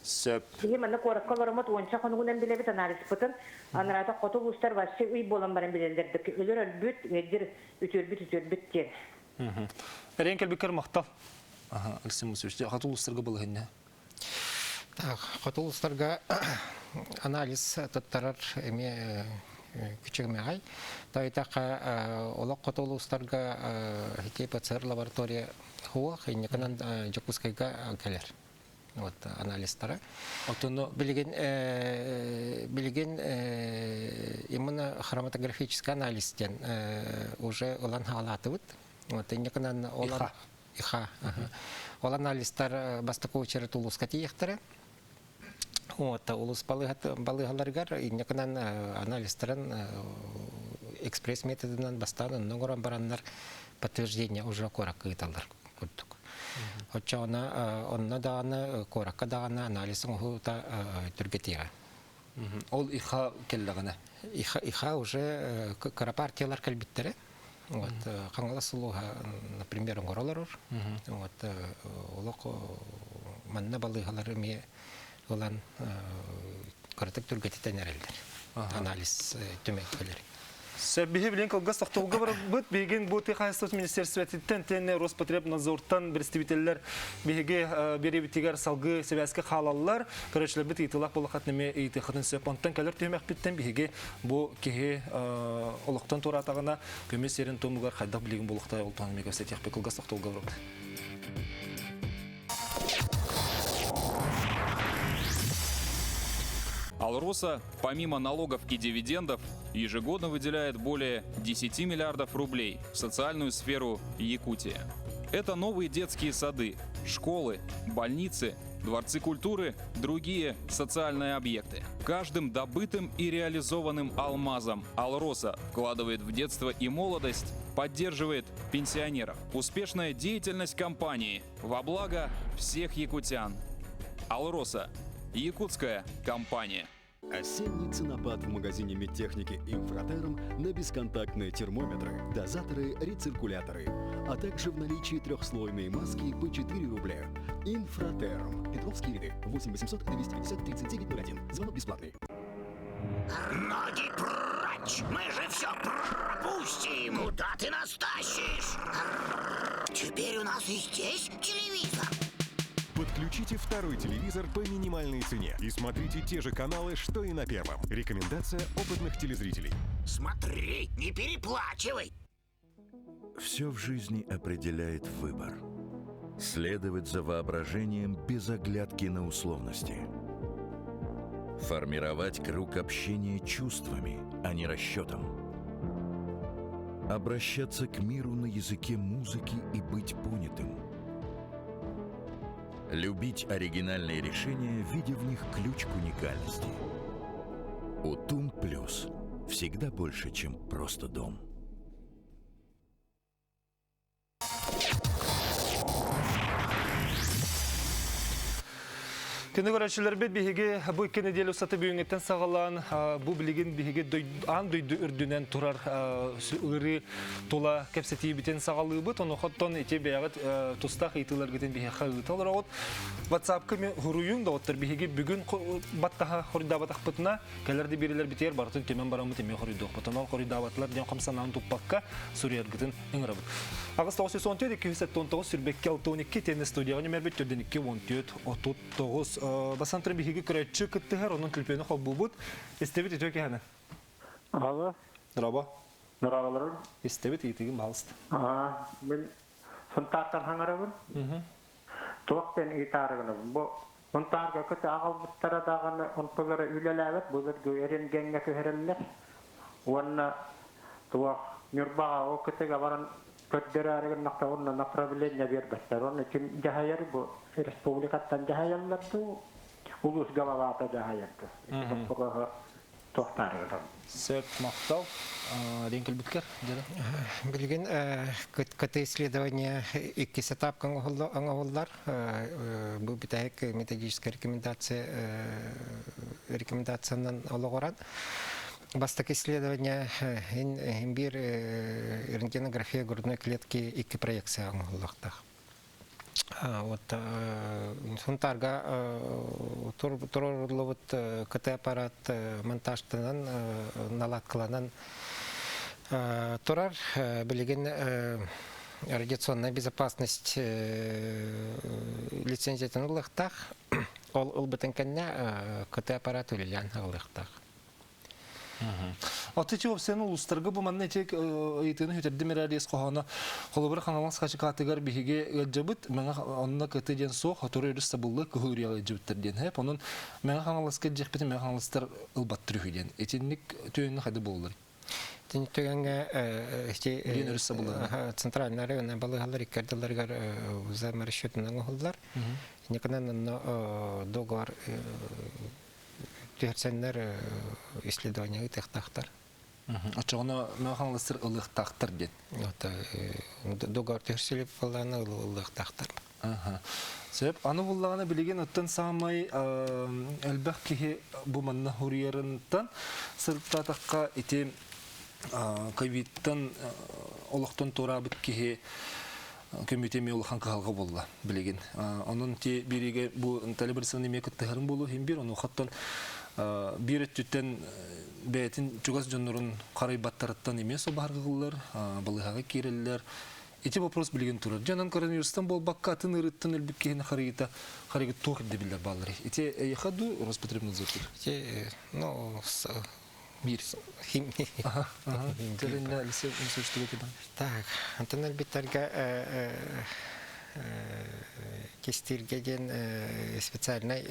S1: Сөп.
S13: Биһи манна куоракка олороммут уонча хонугунан билэбит анализпытын. Анараата хоту улуустар вообще ый буолан баран билэллэр өлөр өлбүт, ыалдьыр үтүөрбүт үтүөрбүт диэн.
S1: Эрээн кэлбиккэр махтал. Аха, Алексей Мусевич, хоту улуустарга балаһынньа.
S11: Хоту улуустарга анализ туттарар эмиэ күчүмэҕэй. Тойтахха олох хоту улуустарга ити ПЦР лаборатория суох, инникинэн Дьокуускайга кэлэр. Вот анализтара.
S1: Отону
S11: билигин билигин иммунохроматографический анализ диэн уже ылан хаалаатыбыт. Вот инникинэн олар Иха. Ол анализтар бастакы очередь улууска тиийэхтэрэ. Вот, улус балыыһаларыгар иннекынан анализтарын экспресс методынан бастаан онно оҥорон бараннар подтверждение уже куоракка ыыталлар курдук. Оччоҕуна онно даҕаны куоракка даҕаны анализ оҥоһуута түргэтиэҕэ.
S1: Ол иха кэллэҕинэ?
S11: Иха, иха уже кыра партиялар кэлбиттэрэ. Вот, Хаҥалас улууһа, например, оҥоро олорор. Вот, олох манна балыыһалары эмиэ ылан кыратык түргэтитэн эрэллэр. Анализ түмэк кэлэр.
S1: Сөп, биһи билин кылгас тохтобулга барбыт. Билигин бу тыа хаһайыстыбатын министерствотыттан тиэннэ Роспотребнадзортан представителлэр биһиги биэриэбитигэр салгыы сибээскэ хаалаллар. Көрөөччүлэрбит ыйытыылаах буоллаххытына эмиэ ыйытыаххытын сөп. Онтон кэлэр түһүмэхпиттэн биһиги бу киһи олохтон туораатаҕына көмүс сирин туомугар хайдах билигин буолуохтаах ол туһунан эмиэ кэпсэтиэхпит. Кылгас тохтобулга барабыт.
S7: Алроса, помимо налогов и дивидендов, ежегодно выделяет более 10 миллиардов рублей в социальную сферу Якутии. Это новые детские сады, школы, больницы, дворцы культуры, другие социальные объекты. Каждым добытым и реализованным алмазом Алроса вкладывает в детство и молодость, поддерживает пенсионеров. Успешная деятельность компании во благо всех якутян. Алроса. Якутская компания.
S14: Осенний ценопад в магазине медтехники «Инфратерм» на бесконтактные термометры, дозаторы, рециркуляторы, а также в наличии трехслойные маски по 4 рубля. «Инфратерм». Петровские ряды. 8 800 250 39 01. Звонок бесплатный.
S15: Ноги прочь! Мы же все пропустим! Куда ты нас тащишь? Теперь у нас и здесь телевизор.
S16: Подключите второй телевизор по минимальной цене и смотрите те же каналы, что и на первом. Рекомендация опытных телезрителей.
S15: Смотри, не переплачивай.
S17: Все в жизни определяет выбор. Следовать за воображением без оглядки на условности. Формировать круг общения чувствами, а не расчетом. Обращаться к миру на языке музыки и быть понятым. Любить оригинальные решения, видя в них ключ к уникальности. Утум Плюс. Всегда больше, чем просто дом.
S1: Күнү көрөөччүлэрбит биһиги бу икки нэдиэлэ устата бүгүҥҥүттэн саҕалаан бу билигин биһиги аан дойду үрдүнэн турар ыарыы тула кэпсэтиибитин саҕалыыбыт. Онуоха ити бэйэҕит тустаах ыйытыыларгытын биһиэхэ ыыта олороҕут. WhatsApp-ка хуруйуҥ доҕоттор биһиги бүгүн баттаһа хоруйдаабатахпытына кэлэр да биэрилэрбитигэр барытын түмэн бараммыт эмиэ хоруйдуохпут. Онон хоруйдаабатылар диэн хом санаан туппакка суруйаргытын ыҥырабыт. 994 279 сүрбэкки 62 теннис студияҕа нөмербит төрдүн 2 14 39. Басантырын биһиги көрөөччү кыттыһар, онон түлпүөнү холбуубут. Истэбит үтүө киһини.
S18: Алло.
S1: Дорообо.
S18: Дорооболорун.
S1: Истэбит ыйытыгын баһалыста.
S18: Аа, мен Сунтаартан хаҥарабын. Туох диэн ыйытаарыгынабын. Бу Сунтаарга көтө аҕалбыттара даҕаны онтулара үлэлээбэт былыргы рентгеҥҥэ түһэрэллэр. Уонна туох Ньурбаҕа ол кытыга баран көрдөрөөрү гыннахта уонна направление биэрбэттэр. Уонна ким дьаһайар бу республикаттан дьаһайаллар дуу, улуус головата дьаһайар дуу. Ити туохтаарыгар.
S1: Сөп, махтал. Диэн кэлбиткэр, дьэ.
S11: Билигин КТ исследование иккис этапка оҥоһуллар. Бу бүтэһик методическая рекомендация рекомендациянан олоҕуран Бастакы исследование ин биир рентгенография грудной клетки икки проекция оҥоһуллуохтаах. Вот Сунтаарга туруоруллубут КТ-аппарат монтажтанан, наладкаланан турар. Билигин радиационная безопасность лицензиятын ылыахтаах. Ол ылбытын кэннэ КТ-аппарат үлэлээн аҕалыахтаах.
S1: Аты ити опсияны улуустарга бу манна ити ыйытыыны сүтэрдим эрээр ис хоһооно холобура Хаҥалас хачыкаатыгар биһиги ыалдьабыт Мэҥэ онно кыты диэн суох хотуру өрүс сабыллы кыһыл үрүйэҕэ ыалдьыбыттар диэн хэп онон Мэҥэ Хаҥаласка дьиэхпитин Мэҥэ Хаҥаластар ылбаттар үһү диэн итинник түгэҥҥэ хайда буоллар
S11: Итинник түгэҥҥэ ити
S1: Диэн өрүс сабыллыгар
S11: центральный районнай балыыһалар икки ардыларыгар взаиморасчетунан оҥоһуллар. Инникинэн онно договор түһэрсэннэр исследование ыытыахтаахтар.
S1: Оччоҕуна Мэҥэ ылыахтаахтар диэн.
S11: Договор түһэрсилип буоллаҕына ылыахтаахтар.
S1: Сөп. Аны буллаҕына билигин оттон саамай элбэх киһи бу манна хуруйарынтан сырыттаатахха ити ковидтан олохтон туораабыт киһи көмүтэ эмиэ улахан кыһалҕа буолла билигин. Онон ти биригэ бу Наталья Борисовна эмиэ кыттыһарын буолуо иһин биир онуохаттан биир өттүттэн бэйэтин чугас дьоннорун харайбаттарыттан эмиэ собаһаргыллар, балыыһаҕа киирэллэр. Ити вопрос билигин турар. Дьэ, онон коронавирустан буолбакка, атын ыарыыттан өлбүт киһини харыйыта харыйга туох ирдэбиллэр баалларый? Ити эйиэхэ дуу, Роспотребнадзордур?
S11: Ити, ну,
S1: Мир. Ага, ага. Дьэ, Алексей
S11: Так, антон өлбүттэргэ кистииргэ диэн специальный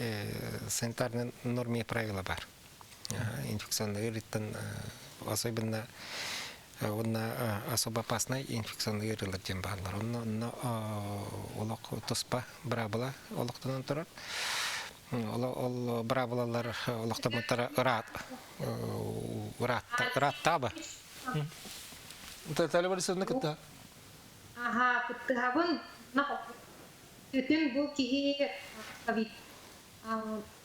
S11: санитарный норме правила бар. Инфекционный ыарыыттан особенно уонна особо опасный инфекционный ыарыылар диэн бааллар. Онно онно олох туспа быраабыла олохтонон турар. Ол быраабылалар олохтоммуттара ыраат ырааттаба.
S1: Наталья Борисовна кытта.
S2: Аха, кыттыһабын. Бүтүн бу киһи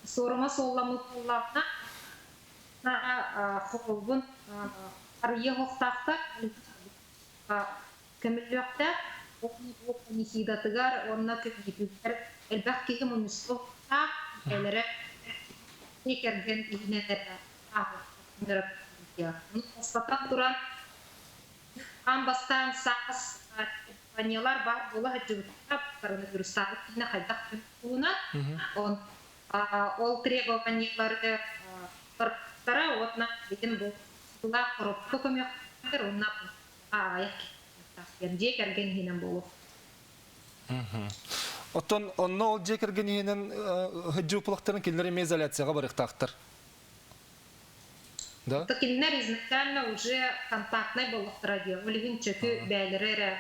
S2: суорума суолламмыт буоллаҕына, холбун арыйа оһохтоохтор көмүллүөхтээх. Ол панихидатыгар уонна көмүлүгэр элбэх киһи мунньустуохтаах, бэйэлэрэ дьиэ кэргэн иһинэн эрэ Бастатан туран, аан бастаан саас компаниялар баар буола сылдьыбыттара, коронавирустаабыт киһини хайдах туһунан, ол требованиелары барбыттара уонна билигин бу сылаах коробка көмүөхтэр уонна аҕыйах киһи дьиэ кэргэн иһинэн буолуох.
S1: Оттон онно ол дьиэ кэргэн иһинэн сылдьыы кинилэр эмиэ изоляцияҕа барыахтаахтар. Да?
S2: То кинилэр изначально уже контактнай буоллахтара дии. Ол иһин чөкү бээлэрэ эрэ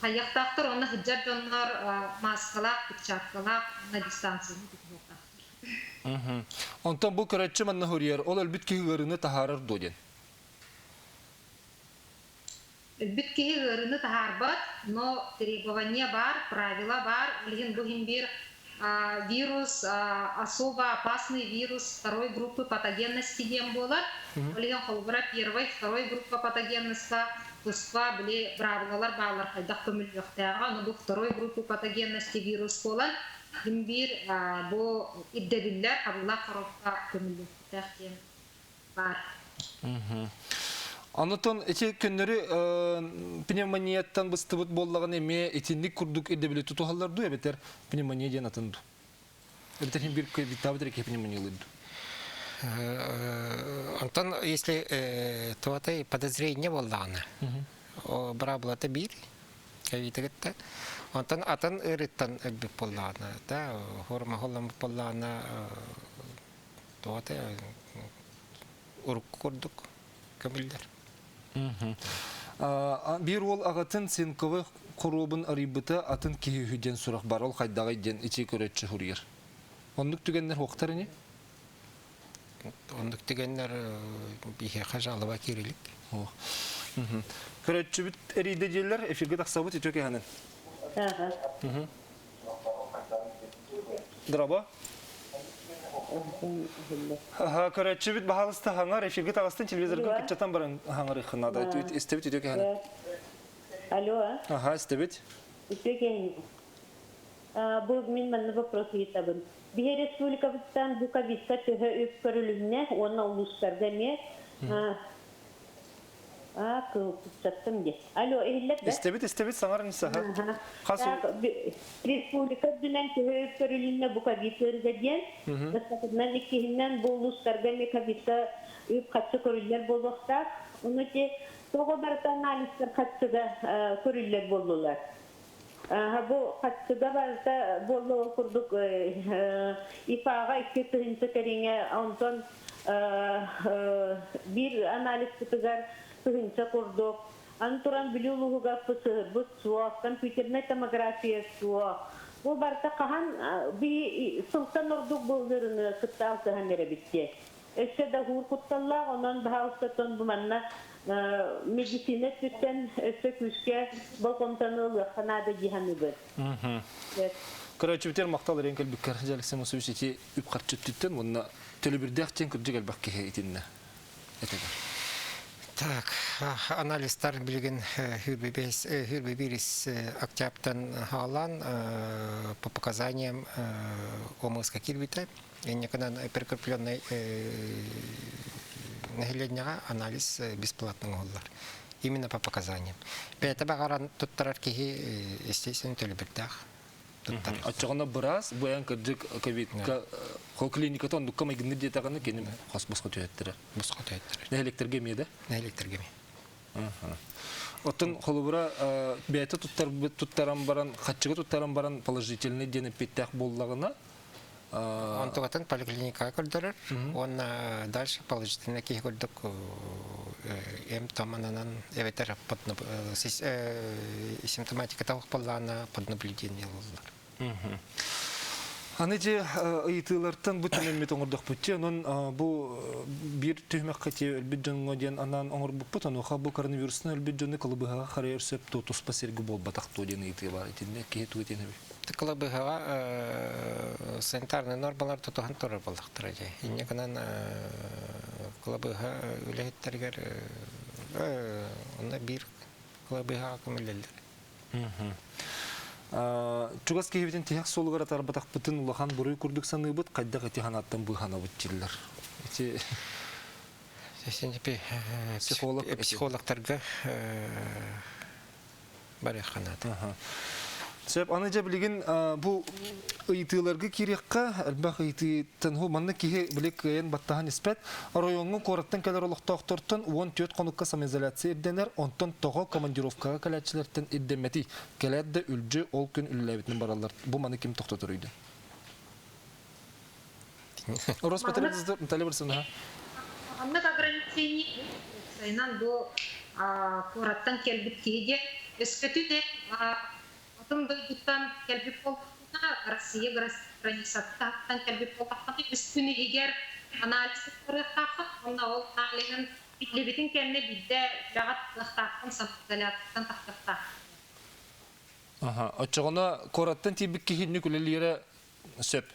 S2: хайыахтаахтар, онно сылдьар дьоннор маскалаах, перчаткалаах уонна дистанцияны тутуһуохтаахтар.
S1: Онтон бу көрөччү манна хоруйар, ол өлбүт киһи ыарыыны таһаарар дуо диэн?
S2: Өлбүт киһи ыарыыны таһаарбат, но требование баар, правила баар. Билигин бу иһин биир вирус, особо опасный вирус второй группы патогенности диэн буолар. Ол иһин холобура первой, второй группа патогенностька туспа били быраабылалар бааллар хайдах көмүллүөхтээҕэ. Ону бу второй группы патогенности вирус буолан, иһин биир бу ирдэбиллэр хабыллаах коробка көмүллүөхтээх диэн баар.
S1: Онотон ити көннөрү пневмонияттан быстыбыт буоллаҕына эмиэ итинник курдук ирдэбили тутуһаллар дуу эбэтэр пневмония диэн атын дуу? Эбэтэр иһин биир ковидтаабыт эрэ киһи пневмониялыыр дуу?
S11: Онтон если туотай подозрение буоллаҕына, быраабылата биир ковидыгытта. Онтон атын ыарыыттан өлбүт буоллаҕына, да, форма холламмыт буоллаҕына, туотай урукку курдук көмүллэр.
S1: Биир уол аҕатын цинковый хоруобун арыйбыта атын киһи үһү диэн сурах бар. Ол хайдаҕый диэн ичи көрөччү суруйар. Оннук түгэннэр хуохтар ини?
S11: Оннук түгэннэр биһиэхэ жалоба киирилик.
S1: Көрөччүбүт эрийдэ диэллэр, эфиргэ тахсабыт үтүө кэһэнин. Дорообо. Көрөөччүбүт баһаалыста хаҥар эфиргэ таҕыстын телевизорга кыччатан баран хаҥарыаххын наада. Истэбит үтүө кэһэнин.
S19: Алло.
S1: Аха, истэбит.
S19: Үтүө кэһин. Бу мин манна вопрос ыйытабын. Биһи республикабыттан бу ковидка төһө үп көрүлүннэ уонна улуустарга эмиэ Аа, кыһыл дии. Алло, иһиллэр да?
S1: Истэбит, истэбит, саҥаран саха. Хас
S19: Республика үрдүнэн төһө үп көрүлүннэ бу ковид ыарыыга диэн. Бастакытынан, иккиһинэн бу улуустарга эмиэ ковидка үп харчы көрүллэр буолуохтаах. Ону ити тоҕо барыта анализтар харчыга көрүллэр буоллулар. Бу харчыга барыта буолла ол курдук ИФА-ҕа 2 тыһыынча кэриҥэ, онтон биир анализпытыгар тыһыынча курдук. Аны туран Бүлүү улууһугар ПЦР-быт суох, компьютернай томография суох. Бу барыта хаһан би сылтан ордук бу ыарыыны кытта алтыһан эрэбит дии. Өссө да уһуур кутталлаах, онон баһаалыстаттан бу манна медицина өттүттэн өссө күүскэ болҕомтону ылыахха наада дии саныыбын.
S1: Көрөөччүбүтүгэр махтал эрэн кэлбиккэр дьэ Алексей Мусович ити үп-харчы өттүттэн уонна төлөбүрдээх диэн кырдьык элбэх киһи итиннэ этэгэр.
S11: Так, анализтар билигин хүрбе октябтан хаалан по показаниям ОМС кирбите. Иннекынан прикрепленный Нэһилиэнньэҕэ анализ бесплатно оҥоһуллар. Именно по показаниям. Бэйэтэ баҕаран туттарар киһи, естественно, төлөбүрдээх туттар.
S1: Оччоҕуна быраас бу эн кырдьык ковидка клиниката оннукка майгынныыр диэтэҕинэ кини хос босхо түһэттэрэр.
S11: Босхо түһэттэрэр.
S1: Нэһилиэктэргэ эмиэ да?
S11: Нэһилиэктэргэ эмиэ.
S1: Оттон холобура бэйэтэ туттаран баран, хаччыга туттаран баран положительный диэн эппиэттээх буоллаҕына
S11: Онтугатын поликлиникаҕа көрдөрөр уонна дальше положительный киһи курдук эм томананан эбэтэр симптоматиката буоллаҕына под наблюдение ылыллар.
S1: Аны же ыйытыылартан бу түмэммит оҥордохпут чи онон бу биир түһүмэххэ ти өлбүт дьоҥҥо диэн анаан оҥорбуппут онуоха бу коронавирустан өлбүт дьону кылыбыһаҕа харайар сөп туо туспа сиргэ буолбатах туо диэн ыйытыы баар итиннэ киһи тугу диэн эбий
S11: Кылабыһаҕа санитарнай нормалар тутуһан турар буоллахтара дии. Инньэ гынан кылабыһа үлэһиттэригэр онно биир кылабыһаҕа көмөлөллөр.
S1: Чугас киһибитин тиһэх суолугар атаарбатахпытын улахан буруй курдук саныыбыт, хайдах ити санааттан быыһанабыт дииллэр. Ити
S11: психолог психологтарга барыахха наада.
S1: Сөп, аны дьэ билигин бу ыйытыыларга киириэххэ, элбэх ыйытыыттан ху манна киһи били кыайан баттаһан испэт. Оройуоҥҥа куораттан кэлэр олохтоохтортон 14 хонукка самоизоляция ирдэнэр, онтон тоҕо командировкаҕа кэлээччилэртэн ирдэммэтий? Кэлээт да үлдьү ол күн үлэлээбитинэн бараллар. Бу маны ким тохтотор өйдөн? Роспотребнадзор Наталья Борисовна.
S2: Маннык ограничение сайынан бу куораттан кэлбит киһи диэн өскөтүн атын дойдуттан кэлбит буоллаххына, Россия границаттан кэлбит буоллаххына, үс күн иһигэр анализ туттарыахтааххын уонна ол аналиһын биллибитин кэннэ биирдэ үлэҕэ тахсыахтааххын, самоизоляцияттан тахсыахтааххын.
S1: Аха, оччоҕуна куораттан тиийбит киһи инник үлэлиирэ сөп.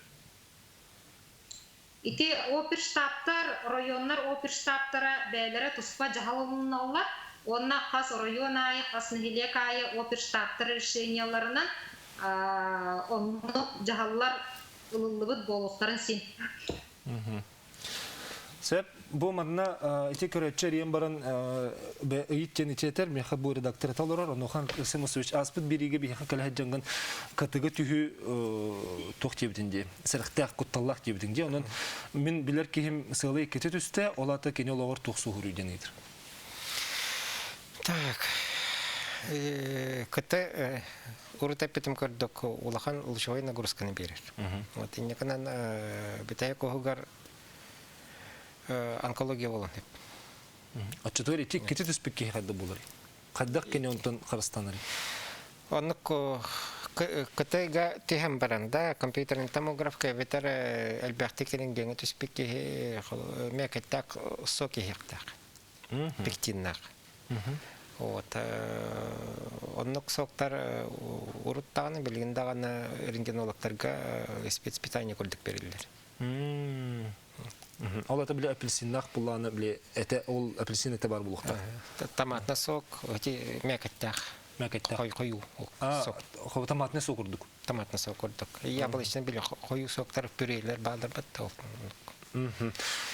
S2: Ити оперштабтар, оройуоннар оперштабтара бэйэлэрэ туспа дьаһал ылыналлар уонна хас оройуон аайы, хас нэһилиэк аайы оперштабтар решениеларынан оннук дьаһаллар ылыллыбыт буолуохтарын син.
S1: Сөп. Бу манна ити көрөөччү эрийэн баран ыйыт диэн ичиэтэр, миэхэ бу редактор толорор, онуоха Арсен Мусович ааспыт биэриигэ биһиэхэ кэлэ сылдьаҥҥын катыга түһүү туох диэбитин дии, сэрэхтээх, кутталлаах диэбитиҥ дии. Онон мин билэр киһим сыала иккитэ түстэ, ол аата кини олоҕор туох суоһуруй диэн ыйытар.
S11: Так, кыты урут эппитим көрдөк улахан лучевой нагрузканы биэрэр. Вот иннекынан бүтэһик оһугар онкология болон деп.
S1: Оччотугар ити иккити түспүт киһи хайда булар? Хайдах кини онтон харыстанар?
S11: Оннук КТ-га түһэн баран да компьютерный томографка эбэтэр элбэхтик рентгеҥҥэ түспүт киһи мекеттээх сок иһиэхтээх. Пектиннаах. Вот оннук соктар урут даҕаны билигин даҕаны рентгенологтарга спецпитание курдук бериллэр.
S1: Ол это били апельсиннаах буллааны били этэ ол апельсин этэ бар булуохтаах.
S11: Томатный сок эти мякотьтаах.
S1: Мякотьтаах.
S11: Хойуу сок.
S1: Томатный сок курдук.
S11: Томатный сок курдук. Яблочный били хойуу соктар пюрелер баалар бат ол.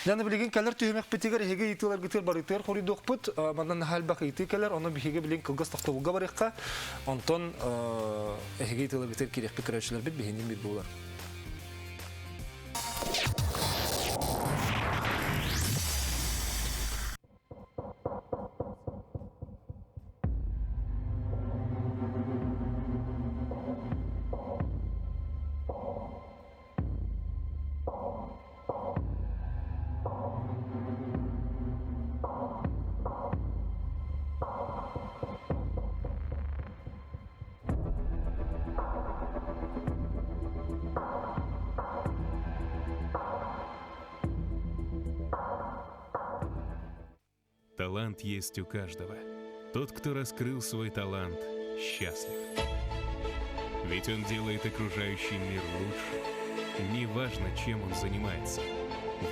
S1: Яны билигин кэлэр түһүмэхпитигэр эһиги ыйытыыларгытыгар барытыгар хоруйдуохпут. Манна наһаа элбэх ыйытыы кэлэр, ону биһиги билигин кылгас тохтобулга барыахха. Онтон эһиги ыйытыыларгытыгар киириэхпит көрөөччүлэрбит биһинин бир буолар.
S6: Талант есть у каждого. Тот, кто раскрыл свой талант, счастлив. Ведь он делает окружающий мир лучше. Не важно, чем он занимается.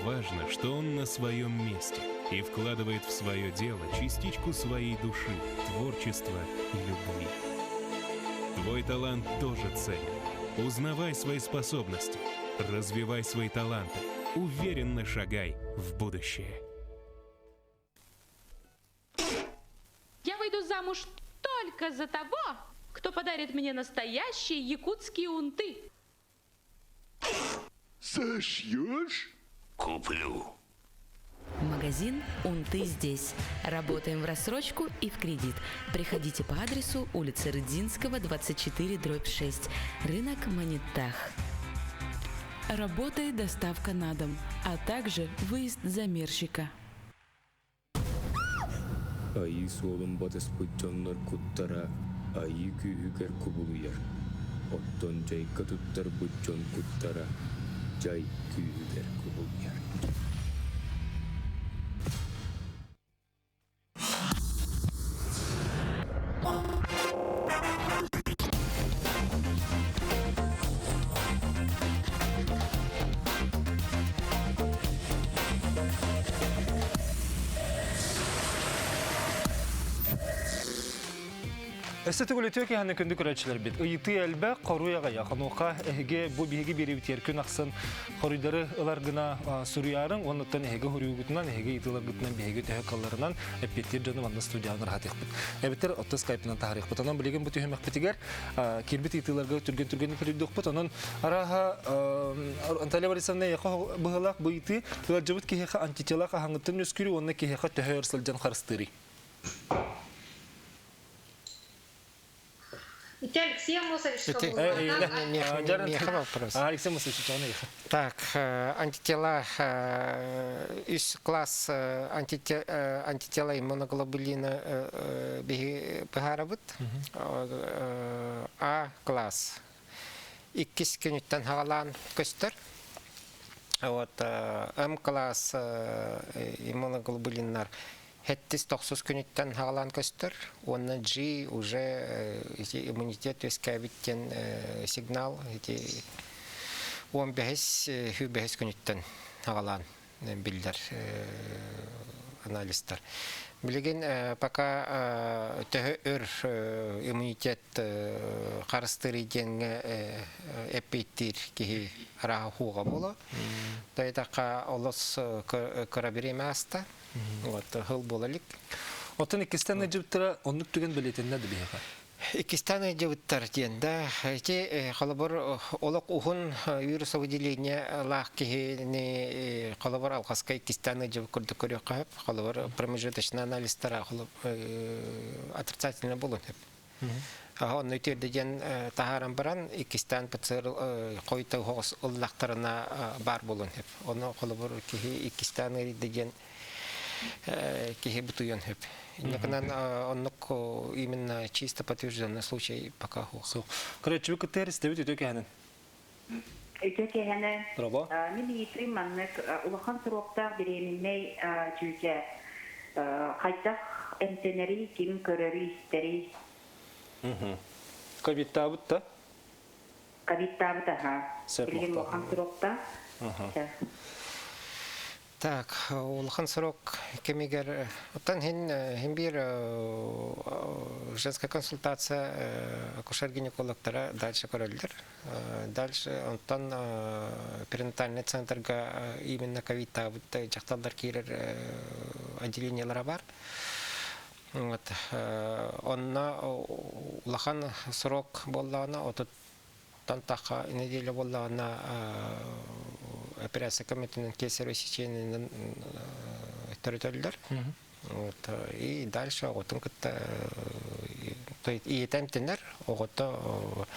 S6: Важно, что он на своем месте и вкладывает в свое дело частичку своей души, творчества и любви. Твой талант тоже ценен. Узнавай свои способности, развивай свои таланты, уверенно шагай в будущее.
S20: замуж только за того, кто подарит мне настоящие якутские унты.
S17: Сошьешь? Куплю.
S21: Магазин «Унты здесь». Работаем в рассрочку и в кредит. Приходите по адресу улица Рыдзинского, 24, дробь 6. Рынок Монетах.
S20: Работает доставка на дом, а также выезд замерщика.
S22: Айыы суолун батыспыт дьоннор куттара айыы күүһүгэр кубулуйар, оттон дьайга туттарбыт дьон куттара дьай күүһүгэр кубулуйар.
S1: Өссө төгүл үтүө киһини күндү көрөөччүлэрбит. Ыйытыы элбэх, хоруй аҕыйах. Онуоха эһиги бу биһиги биэрэбитигэр күн ахсын хоруйдары ылар гына суруйаарыҥ. Оннуттан эһиги хоруйгутунан, эһиги ыйытыыларгытынан биһиги төһө калларынан эппиэттиир дьону манна студияҕа ыраатыахпыт. Эбэтэр отто скайпынан таһаарыахпыт. Онон билигин бу түһүмэхпитигэр киирбит ыйытыыларга түргэн-түргэнник хоруйдуохпут. Онон арааһа Анталия Борисовна эйиэхэ быһыылаах бу ыйытыы ыалдьыбыт киһиэхэ антитела хаһааҥҥыттан үөскүүрүй уонна киһиэхэ төһө өр сылдьан харыстыырый?
S2: Ити Алексей Амосовичка
S11: Меха вопрос.
S1: Алексей Амосович,
S11: Так, антитела үс класс антитела иммуноглобулина быһаарабыт. А класс иккис күнүттэн хагалаан көстөр. Вот М класс иммуноглобулиннар хэттис тохсус күнүттэн хагалаан көстөр. Уонна G уже ити иммунитет үөскээбит диэн сигнал ити 15 хүбэһис күнүттэн хагалаан биллэр анализтар. Билигин пока төһө өр иммунитет харыстыыр диэҥҥэ эппиэттиир киһи арааһа хуоҕа буолуо. Тайдахха олус кыра бириэмэ ааста. Вот хыл буола илик.
S1: Оттон иккистэн ыдьыбыттара оннук түгэн бэлиэтэннэ да биһиэхэ?
S11: Иккистээн ыдьыбыттар диэн да ити холобур олох уһун вирусовыделение-лаах киһини холобур алҕаска иккистээн ыдьыбыт курдук көрүөххэ сөп. Холобур промежуточный анализтара отрицательный буолуон сөп. Онно үтүөрдэ диэн таһааран баран иккистээн ПЦР хойута оһоҕос ыллахтарына баар буолуон сөп. Ону холобур киһи иккистээн ыарыйда диэн киһи бутуйуон сөп. Иннекынан оннук именно чисто подтвержденный случай пока
S1: суох. Көрөөччүбүт кытта истэбит үтүө кэһэнин.
S23: Үтүө кэһэнэ.
S1: Браво.
S23: Мин ыйытыым маннык улахан суруктаах беременнэй чүүчэ хайдах эмтэнэрий, ким көрөрүй-истэрий?
S1: Ковидтаабыт да?
S23: Ковидтаабыт аха. Билигин улахан суруктаах.
S11: Так, улахан срок кэмигэр оттон хин хин биир женская консультация акушер-гинекологтара дальше көрөллөр. Дальше онтон перинатальный центрга именно ковидтаабыт дьахталлар киирэр отделениелара бар. Вот онно улахан срок буоллаҕына отут Тан тахха неделя буоллаҕына операция көмөтүнэн кесарево сечениенэн төрөтөллөр. Вот и дальше оҕотун кытта то есть ийэтэ эмтэнэр, оҕото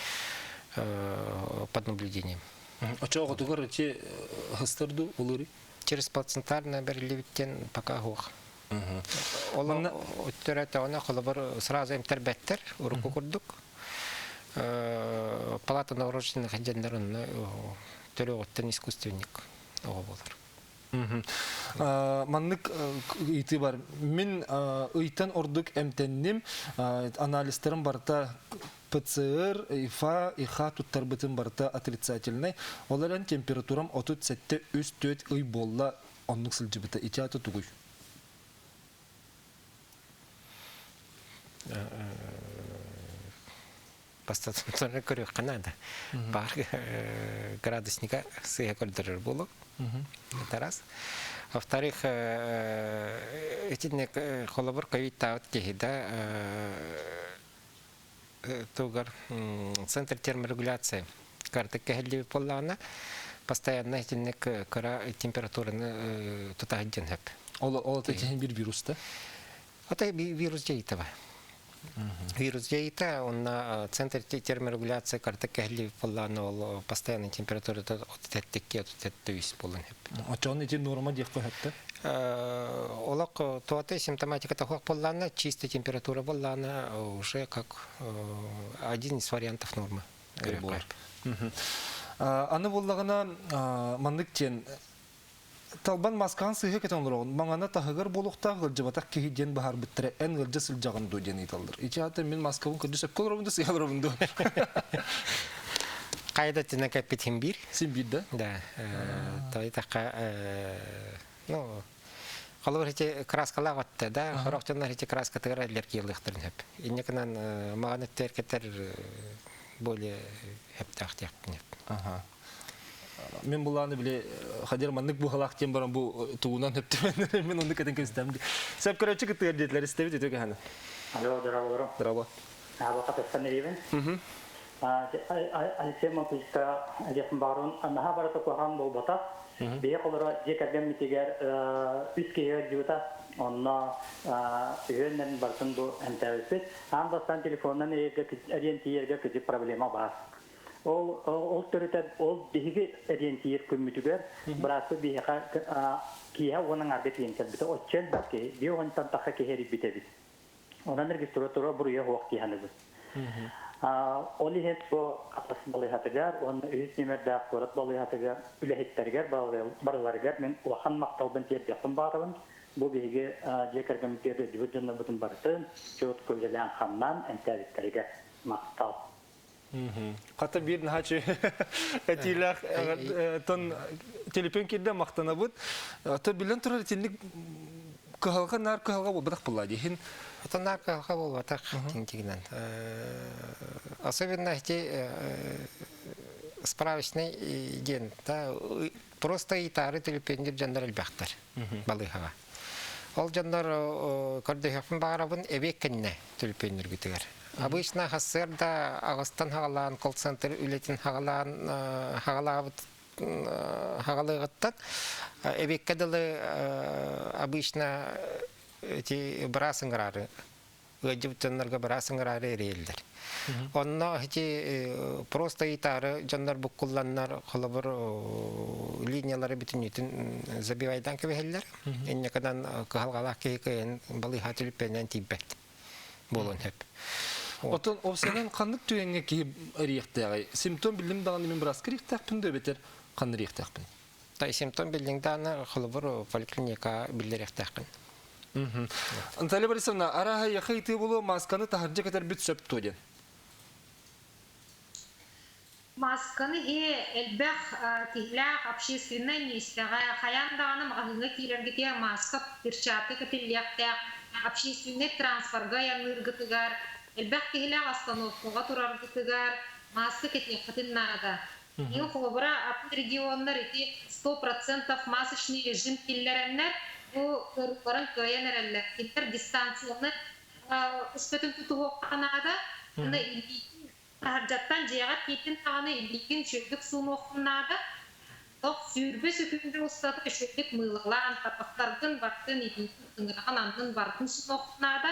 S11: под наблюдением.
S1: Очо оҕотугар эти хыстар дуу улури?
S11: Через плацентарное бэриллибиттен пока суох. Ол өттөрөтөҕүнэ холобур сразу эмтэрбэттэр урукку курдук. Палата новорожденных дьэннэр онно төрүөҕүттэн искусственник оҕо буолар.
S1: Маннык ыйытыы бар. Мин ыйтан ордук эмтэнним. Анализтарым барыта ПЦР, ИФА, ИХА туттарбытым барыта отрицательный. Ол эрэн температурам 37 3-4 ый буолла оннук сылдьыбыта. Ити аты тугуй?
S11: Бастатан көрүөххэ наада. Баар градусника сыыһа көрдөрөр буолуо. Это раз. Во-вторых, Итинник холобур ковидтаабыт киһи да тугар центр терморегуляции картык кэһиллибит буоллаҕына постоянно итинник кыра температураны тута сылдьан сөп.
S1: Ол ата бир вирус да?
S11: Ата вирус дьайыыта Вирус дьайыыта, онно центр терморегуляция картык кэһиллибит буоллаҕына ол постоянная температурата 37 37 буолан сөп.
S1: Оччоҕуна ити норма диэххэ сөп
S11: Олох туата симптоматика суох буоллаҕына, чистая температура буоллаҕына уже как один из вариантов нормы.
S1: Аны буоллаҕына маннык диэн Талбан маскаҕын сыыһа кэтэн олороҕун, маҥана таһыгар буолуохтаах ыалдьыбатах киһи диэн быһаарбыттара эн ыалдьа сылдьаҕын дуо диэн ыйыталлар. Ити аата мин маскабын көрдө сөпкө олоробун да сыыһа олоробун дуо?
S11: Хайда тина кэппит син биир.
S1: Син биир да?
S11: Да. Той такка ну холобур ити краскалаах отта да, сорох дьоннор ити краскатыгар аллергиялыахтарын сөп. Инньэ гынан маҕан өттүгэр кетер более сөптөөх диэхпин сөп.
S1: Ага. Мен булааны били хадир маннык быһалаах диэн баран бу тугунан хөптүмэн мен оннук этэн кэбистэм. Сөп көрөөччү кыттыгар диэтилэр истэбит үтүө кэһэни.
S3: Алло, здорово.
S1: Здорово.
S3: Аба катастан эрибин. Алексей Монтуйска Алексей Барон наһаа барыта куһаҕан буолбатах. Биһи холоро дьиэ кэргэммитигэр үс киһи ыалдьыбыта. Онно үһүөннэрин барытын бу эмтээбиппит. Аан бастаан телефонунан эриэн тиийэргэ кыдьык проблема баар. Ол ол төрүтэ ол биһиги эриэнтиир күммүтүгэр бырааппыт биһиэхэ киэһэ уон аҥаарга тиийэн кэлбитэ. Оччо элбэх киһи, биир уонтан тахса киһи эрийбит эбит. Онон регистратура буруйа суох дии саныыбын. Ол иһин бу Хатас балыыһатыгар уонна үһүс нүөмэрдээх куорат балыыһатыгар үлэһиттэригэр барыларыгар мин улахан махталбын тиэрдиэхпин баҕарабын. Бу биһиги дьиэ кэргэммитигэр ыалдьыбыт дьоннорбутун барытын чуот үлэлээн-хамнаан эмтээбиттэригэр махтал.
S1: Хата биир наһаа этиилээх тон телефон киирдэ махтанабыт. То билэн турар итинник кыһалҕа наар кыһалҕа буолбатах буолла диһин.
S11: Это наар кыһалҕа буолбатах тиҥтигинэн. Особенно эти справочный диэн просто ыйытаары төлөпүөннүүр дьоннор элбэхтэр балыыһаҕа. Ол дьоннор көрдөһүөхпүн баҕарабын эбиэт кэннэ төлөпүөннүүргүтүгэр. Обычно сарсыарда аҕыстан хаҕалаан колл-центр үлэтин хаҕалаан хаҕалаабыт хаҕалыаҕыттан эбиэккэ дылы обычно эти быраас ыҥыраары ыалдьыбыт дьоннорго быраас ыҥыраары эрийэллэр. Онно ити просто ыйытаары дьоннор буккулланнар холобур линиялары бүтүннүүтүн забивайдаан кэбиһэллэр. Инньэ гынан кыһалҕалаах киһи кыайан балыыһа түлүппэнэн тиийбэт буолуон сөп.
S1: Отон овсянан ханнык түгэҥҥэ киһи эриэхтээҕий? Симптом биллим даҕаны мин бырааска эриэхтээхпин да эбэтэр ханна эриэхтээхпин?
S11: Симптом биллиҥ даҕаны холобур поликлиника биллэриэхтээххин.
S1: Наталья Борисовна, арааһа яха ыйытыы буолуо масканы таһырдьа кэтэрбит сөп дуо диэн?
S2: Масканы иһи элбэх киһилээх общественнай миэстэҕэ хайаан даҕаны маҕаһыыҥҥа киирэргитигэр мааска, перчатка кэтиллиэхтээх, общественнай транспорга айанныыргытыгар, элбэх киһилээх остановкаҕа тураргытыгар мааска кэтиэххитин наада. Иһин холобура, атын регионнар ити 100% масочный режим киллэрэннэр, бу ыарыыларын кыайан эрэллэр. Кинилэр дистанцияны өскөтүн тутуһуохха наада. Уонна илиитин Таһырдьаттан дьиэҕэр киирдин даҕаны илиигин үчүгэйдик суунуоххун наада. Олох 20 сөкүүндэ устата үчүгэйдик мыылалаан, тарбахтаргын бардын, илиигин тыҥыраҕын аннын бардын суунуоххун наада.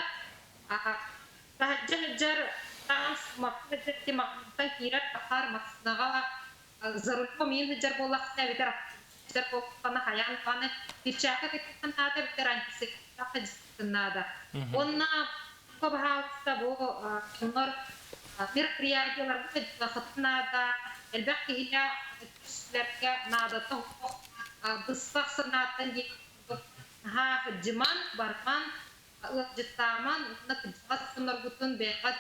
S2: Таһырдьа сылдьар таҥас массыына маҕаһыынтан киирэр тахсар массыынаҕа за рулем иин сылдьар буоллаххына эбэтэр сылдьар буоллаххына хайаан даҕаны перчатка кэтиэххин наада эбэтэр антисептик наада. Уонна баһаалыста бу дьоннор мероприятиеларга дьаһахытын наада, элбэх киһилээх түмсүүлэргэ наадата суох быстах санааттан диэн курдук наһаа дьыман, барман, ыалдьыттааман уонна кырдьаҕас дьонноргутун бэйэҕит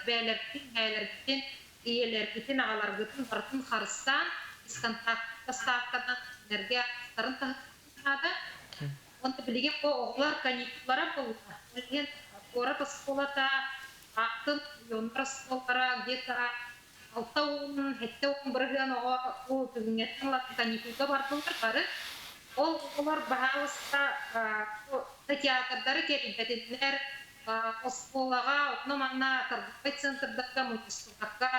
S2: бэйэлэргитин, эһээлэргитин, ийэлэргитин, аҕаларгытын барытын харыстаан, бесконтактнай доставканан кинилэргэ астарын таһыаххытын наада. Уонна билигин бу оҕолор каникуллара буолла. Ол иһин куорат оскуолата, атын районнар оскуолалара где-то 60, 70% оҕо бу бүгүҥҥэттэн ылан каникулга бардылар бары. Ол оҕолор баһаалыста бу Театрдары кэрийбэтиннэр, оскуолаҕа, онно-манна торговай центрдарга мунньустубакка,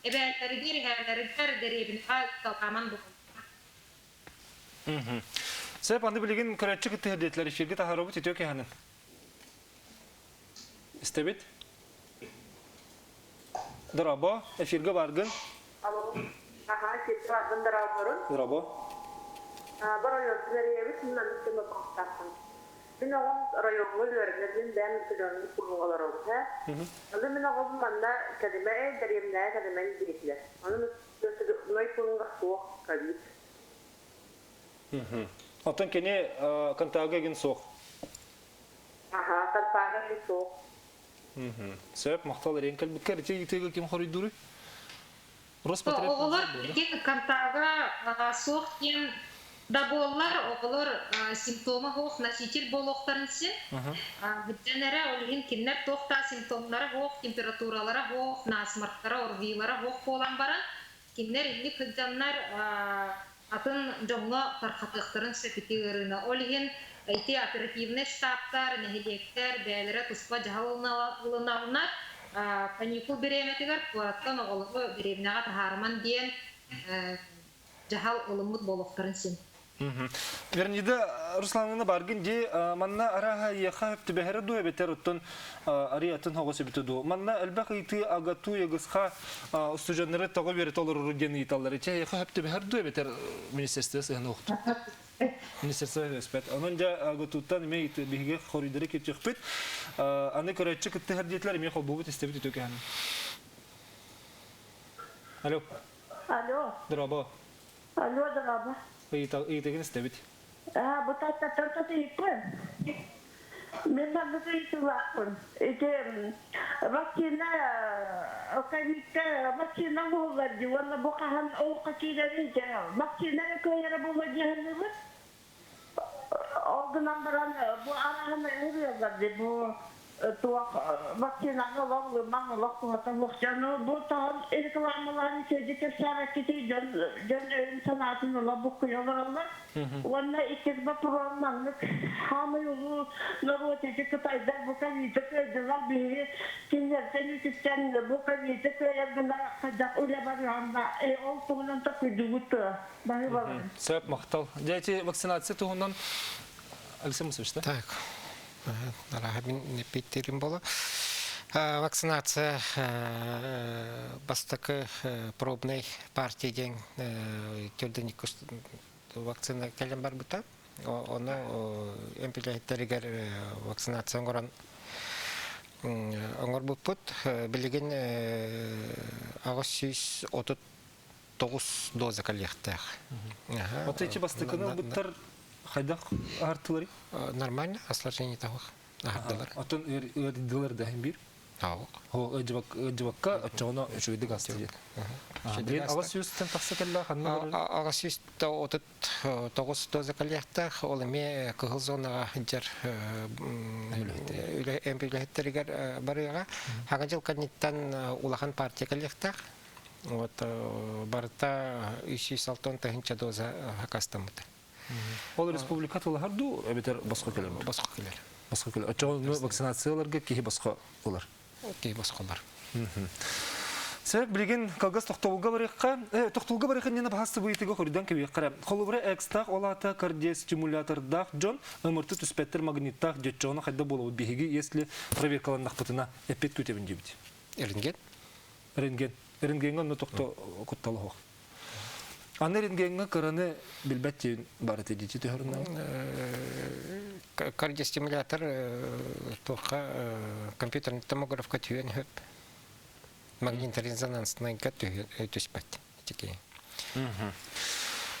S2: эбээлэригэр, эһээлэригэр дэриэбинэҕэ ыыталааман буоллулар.
S1: Сөп, аны билигин көрөөччү кыттыһар диэтилэр, эфиргэ таһаарабыт үтүө кэһэнин. Истэбит? Дорообо, эфиргэ баргын.
S4: Алло. Аха, эфиргэ барбын дорооборун.
S1: Дорообо.
S4: Боройуоттун эрийэбит, мин маннык диэн боппуруостаахпын. Мин оҕом райоҥҥа үөрэнэр, мин бэйэм населенный пууҥҥа олоробун, һэ. Аны мин оҕом манна кэлимэ, дэриэбинэҕэ кэлимэн диэтилэр. Аны населенный пууҥҥа суох ковид.
S1: Оттон кини контага игин суох.
S4: Аха, контага игин суох.
S1: Сөп, махтал эриэн кэлбиккэр. Ити ыйытыыга ким хоруйдууруй?
S2: Оҕолор билигин контага суох диэн да буоллар, оҕолор симптома суох носитель буолуохтарын син. Бүтэн эрэ, ол иһин кинилэр туох да симптомнара суох, температуралара суох, насморктара, ОРВИлара суох буолан баран, кинилэр инник сылдьаннар атын дьоҥҥо тарҕатыахтарын сөп ити ыарыыны. Ол иһин ити оперативнай штабтар, нэһилиэктэр бэйэлэрэ туспа дьаһал ылыналлар. Каникул бириэмэтигэр куораттан оҕолору дэриэбинэҕэ таһаарыман диэн дьаһал ылыммыт буолуохтарын син.
S1: Вернида Руслановна баргын ди манна араха еха түбэһэрэ дуу эбэтэр оттон арый атын хоҕус эбитэ дуу. Манна элбэх ыйытыы агату егысха устудьоннары тоҕо үөрэтэ олорору диэн ыйыталлар. Ичэ еха түбэһэр дуу эбэтэр министерство сыһан охту. Министерство өспөт. Онон дьэ агатуттан эмиэ биһиги хоруйдары киртиэхпит. Аны көрөөччү кыттыһар диэтилэр эмиэ холбуубут истэбит үтүө Алло.
S5: Алло.
S1: Дорообо.
S5: Алло, дорообо.
S1: Ыйытыгын истэбит.
S5: Аа, бу таттаттан татыйыкпын. Мин маннык ыйытыылаахпын. Ити вакцина ковидка вакцина оҥоһуллар дии уонна бу хаһан олоххо киирэрий дьэ вакцина эрэ кыайара буолуо дии саныыбын. Ол гынан баран бу арааһын ыһыаллар дии бу туох вакцинаны олох ылымаҥ олох туһата суох дьону бу таһын рекламалаан үчүгэйдик кэпсээбэккитий дьон дьон өйүн санаатын ыла буккуйа олороллор уонна иккис боппуруон маннык хаамый улуу норуот ити кытайдар бу ковиды кыайдылар биһиги кинилэртэн үтүктэн бу ковиды кыайар гына хайдах үлэ барыанна ол туһунан токуйдугут баһыыбаларын
S1: Сөп, махтал. Дьэ, ити вакцинация туһунан Алексей Мусович, да?
S11: Так. Арааһа мин эппиэттиирим буолуо. Вакцинация бастакы пробнай партия диэн төрдүн вакцина кэлэн барбыта. Ону эмпилэһиттэригэр вакцинация оҥорон оҥорбуппут. Билигин 839 доза кэлиэхтээх.
S1: Вот эти бастакыны ылбыттар хайдах аһартыларый?
S11: Нормально, осложнение того аһардылар.
S1: Оттон ыардылар да биир?
S11: Аҕык.
S1: Ыдьыбакка оччоҕуна үчүгэйдик аста диэн. Билин 800-тэн тахса кэллэ ханна барар?
S11: 839 доза кэлиэхтээх, ол эмиэ кыһыл зонаҕа сылдьар үлэһиттэригэр барыаҕа. Хаҥа дьыл кэнниттэн улахан партия кэлиэхтээх. Вот барыта 360 тыһыынча доза хакастаммыта.
S1: Ол республика тулаһар дуу, эбэтэр босхо кэлэр
S11: Босхо кэлэр.
S1: Босхо кэлэр. Оччоҕо вакцинацияларга киһи босхо ылар.
S11: Киһи босхо ылар.
S1: Сөп, билигин кылгас тохтобулга барыахха, тохтобулга барыахха иннинэ баһас сыбыйытыга хоруйдан кэбиэххэ. Холобура, экстаах ол аата кардиостимулятордаах дьон ымырты түспэттэр магниттаах дьоччоҕуна хайда буолабыт биһиги, если проверкаланнахпытына эппит күтэбин диэбит.
S11: Рентген?
S1: Рентген. Рентгеҥҥэ онно тохто куттал оһох. Аны рентгеҥҥэ кыраны билбэт диэн бар этэ дии түһэринэн.
S11: Кардиостимулятор туохха компьютерный томографка түһүөн сөп. Магниторезонанснайга түспэт. Итики.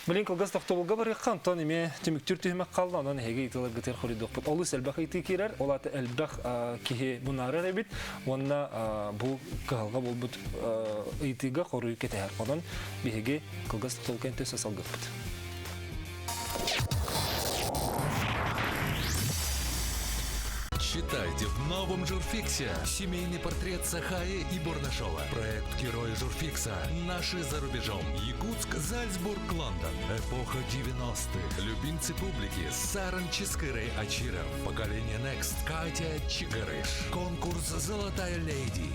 S1: Билин кылгас тохтобулга барыахха, онтон эмиэ түмүктүүр түһүмэх хаалла, онон эһиги ыйытыыларгытыгар хоруйдуохпут. Олус элбэх ыйытыы киирэр, ол аата элбэх киһи мунаарар эбит уонна бу кыһалҕа буолбут ыйытыыга хоруй кэтэһэр. Онон биһиги кылгас тохтобулга өссө салгыахпыт.
S8: Читайте в новом Журфиксе. Семейный портрет Сахаи и Бурнашова. Проект Герои Журфикса. Наши за рубежом. Якутск, Зальцбург, Лондон. Эпоха 90-х. Любимцы публики. Саран Чискырей Ачиров. Поколение Next. Катя Чигарыш. Конкурс «Золотая леди».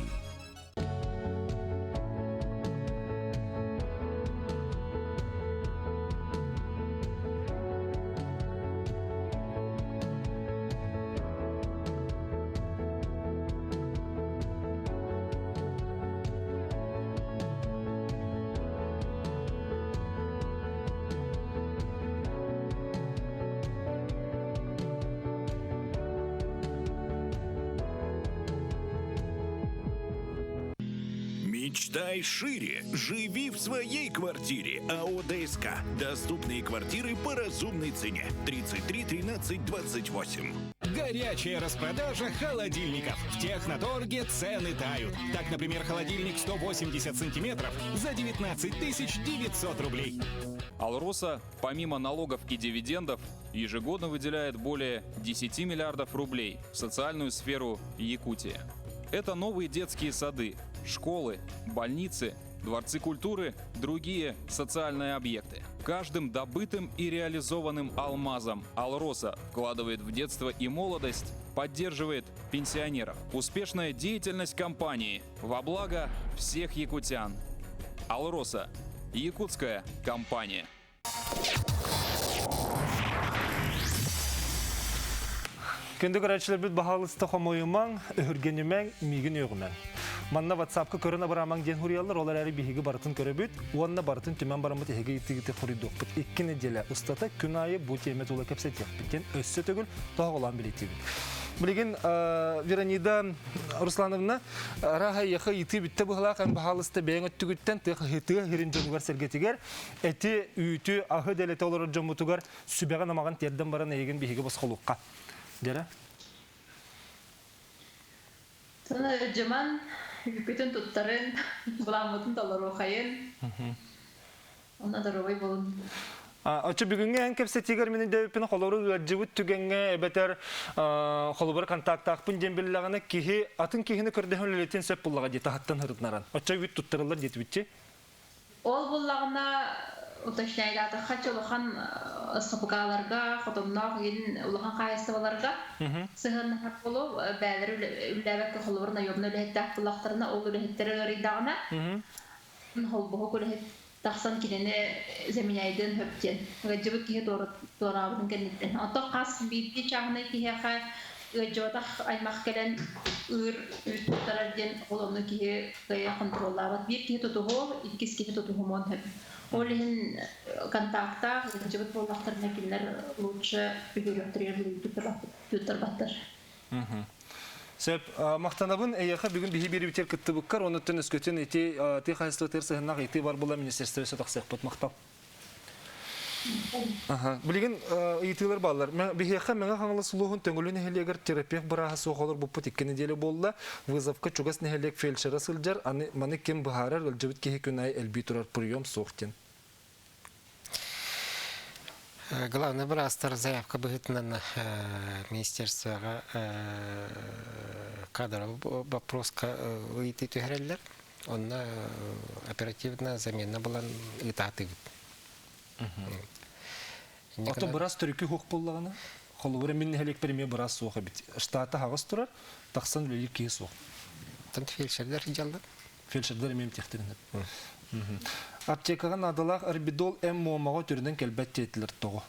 S9: Мечтай шире. Живи в своей квартире. АО ДСК. Доступные квартиры по разумной цене. 33 13 28.
S12: Горячая распродажа холодильников. В Техноторге цены тают. Так, например, холодильник 180 сантиметров за 19 900 рублей.
S7: Алроса, помимо налогов и дивидендов, ежегодно выделяет более 10 миллиардов рублей в социальную сферу Якутии. Это новые детские сады, школы, больницы, дворцы культуры, другие социальные объекты. Каждым добытым и реализованным алмазом Алроса вкладывает в детство и молодость, поддерживает пенсионеров. Успешная деятельность компании во благо всех якутян. Алроса – якутская компания.
S1: Күндү көрөөчүлөрбүт баһаалыста хомойумаҥ, өһүргэнимэҥ, миигин үөҕүмэҥ. Манна WhatsApp-ка көрөн абыраамаҥ диэн хуруйаллар, ол эрээри биһиги барытын көрөбүт уонна барытын түмэн бараммыт эһиги ыйытыыгытын хоруйдуохпут. Икки нэдиэлэ устата күн аайы бу тиэмэ тула кэпсэтиэхпит диэн өссө төгүл тоһоҕолоон билиэтиибит. Билигин Веронида Руслановна арааһа эйиэхэ ыйытыы бүттэ быһылаах эн баһаалыста бэйэҥ өттүгүттэн тыа тыа сирин дьонугар сэргэтигэр эти, үүтү, аһы дэлэтэ олорор дьоммутугар сүбэҕин-амаҕын тиэрдэн баран эйигин биһиги босхолуохха. Дьэрэ?
S10: Сана дьыман үкүтүн туттарын, буламмытын толоруохайын. Онно доруобай болун.
S1: Оччо бүгүҥҥү эн кэпсэтиигэр мин өйдөөбүппүн холору ыалдьыбыт түгэҥҥэ эбэтэр холобур контактаахпын диэн биллэҕинэ киһи атын киһини көрдөһөн үлэлэтиэн сөп буллаҕа дии таһыттан һырытынаран. Оччо үт туттарыллар диэтибитчи.
S10: Ол буллаҕына уточняйдаатахха улахан СХПК-ларга, хотонноох игин улахан хаһаайыстыбаларга сыһыаннаһар буолуо. Бээлэри үллээбэккэ холобур наемнай үлэһиттээх буллахтарына, ол үлэһиттэрэ ыарыйдаҕына, холбоһук үлэһит тахсан кинини заменяйдыан сөп диэн. Ыалдьыбыт киһи туораабытын кэнниттэн. Оттон хас биирдии чааһынай киһиэхэ ыалдьыбатах аймах кэлэн ыыр үүт туттарар диэн ол онно киһи кыайан хонтуруоллаабат. Биир киһи тутуһуо, иккис киһи тутуһумуон сөп. Ол иһин контактаах ыалдьыбыт буоллахтарына кинилэр лучше үһүрүөхтэригэр туттарбаттар.
S1: Сөп. Махтанабын эйиэхэ бүгүн биһи биэрибитигэр кыттыбыккар, онуттан өскөтүн ити тыа хаһаайыстыбатыгар сыһыннаах ыйытыы бар була министерство өссө тахсыахпыт. Махтал. Билигин ыйытыылар бааллар. Биһиэхэ Мэҥэ Хаҥалас улууһун Төҥүлү нэһилиэгэр терапевт бырааһа суох олорбуппут икки нэдиэлэ буолла. Вызовка чугас нэһилиэк фельдшера сылдьар. Аны маны ким быһаарар, ыалдьыбыт киһи күн аайы элбии турар прием суох диэн.
S11: Главный быраастар заявка быһыытынан министерствоҕа кадровый вопроска ыйытыы түһэрэллэр. Онно оперативно замена булан ыытаатыбыт.
S1: Ото быраас төрүкү суох буоллаҕына, холобура мин нэһилиэкпэр эмиэ быраас суох эбит. Штата аһаҕас турар, тахсан үлэлиир киһи суох.
S11: Оттон фельдшердэр дьаллар?
S1: Фельдшердэр эмиэ эмтиэхтэрин Аптекаҕа наадалаах Арбидол М Муомаҕа өтөрүнэн кэлбэт диэтилэр тоҕо?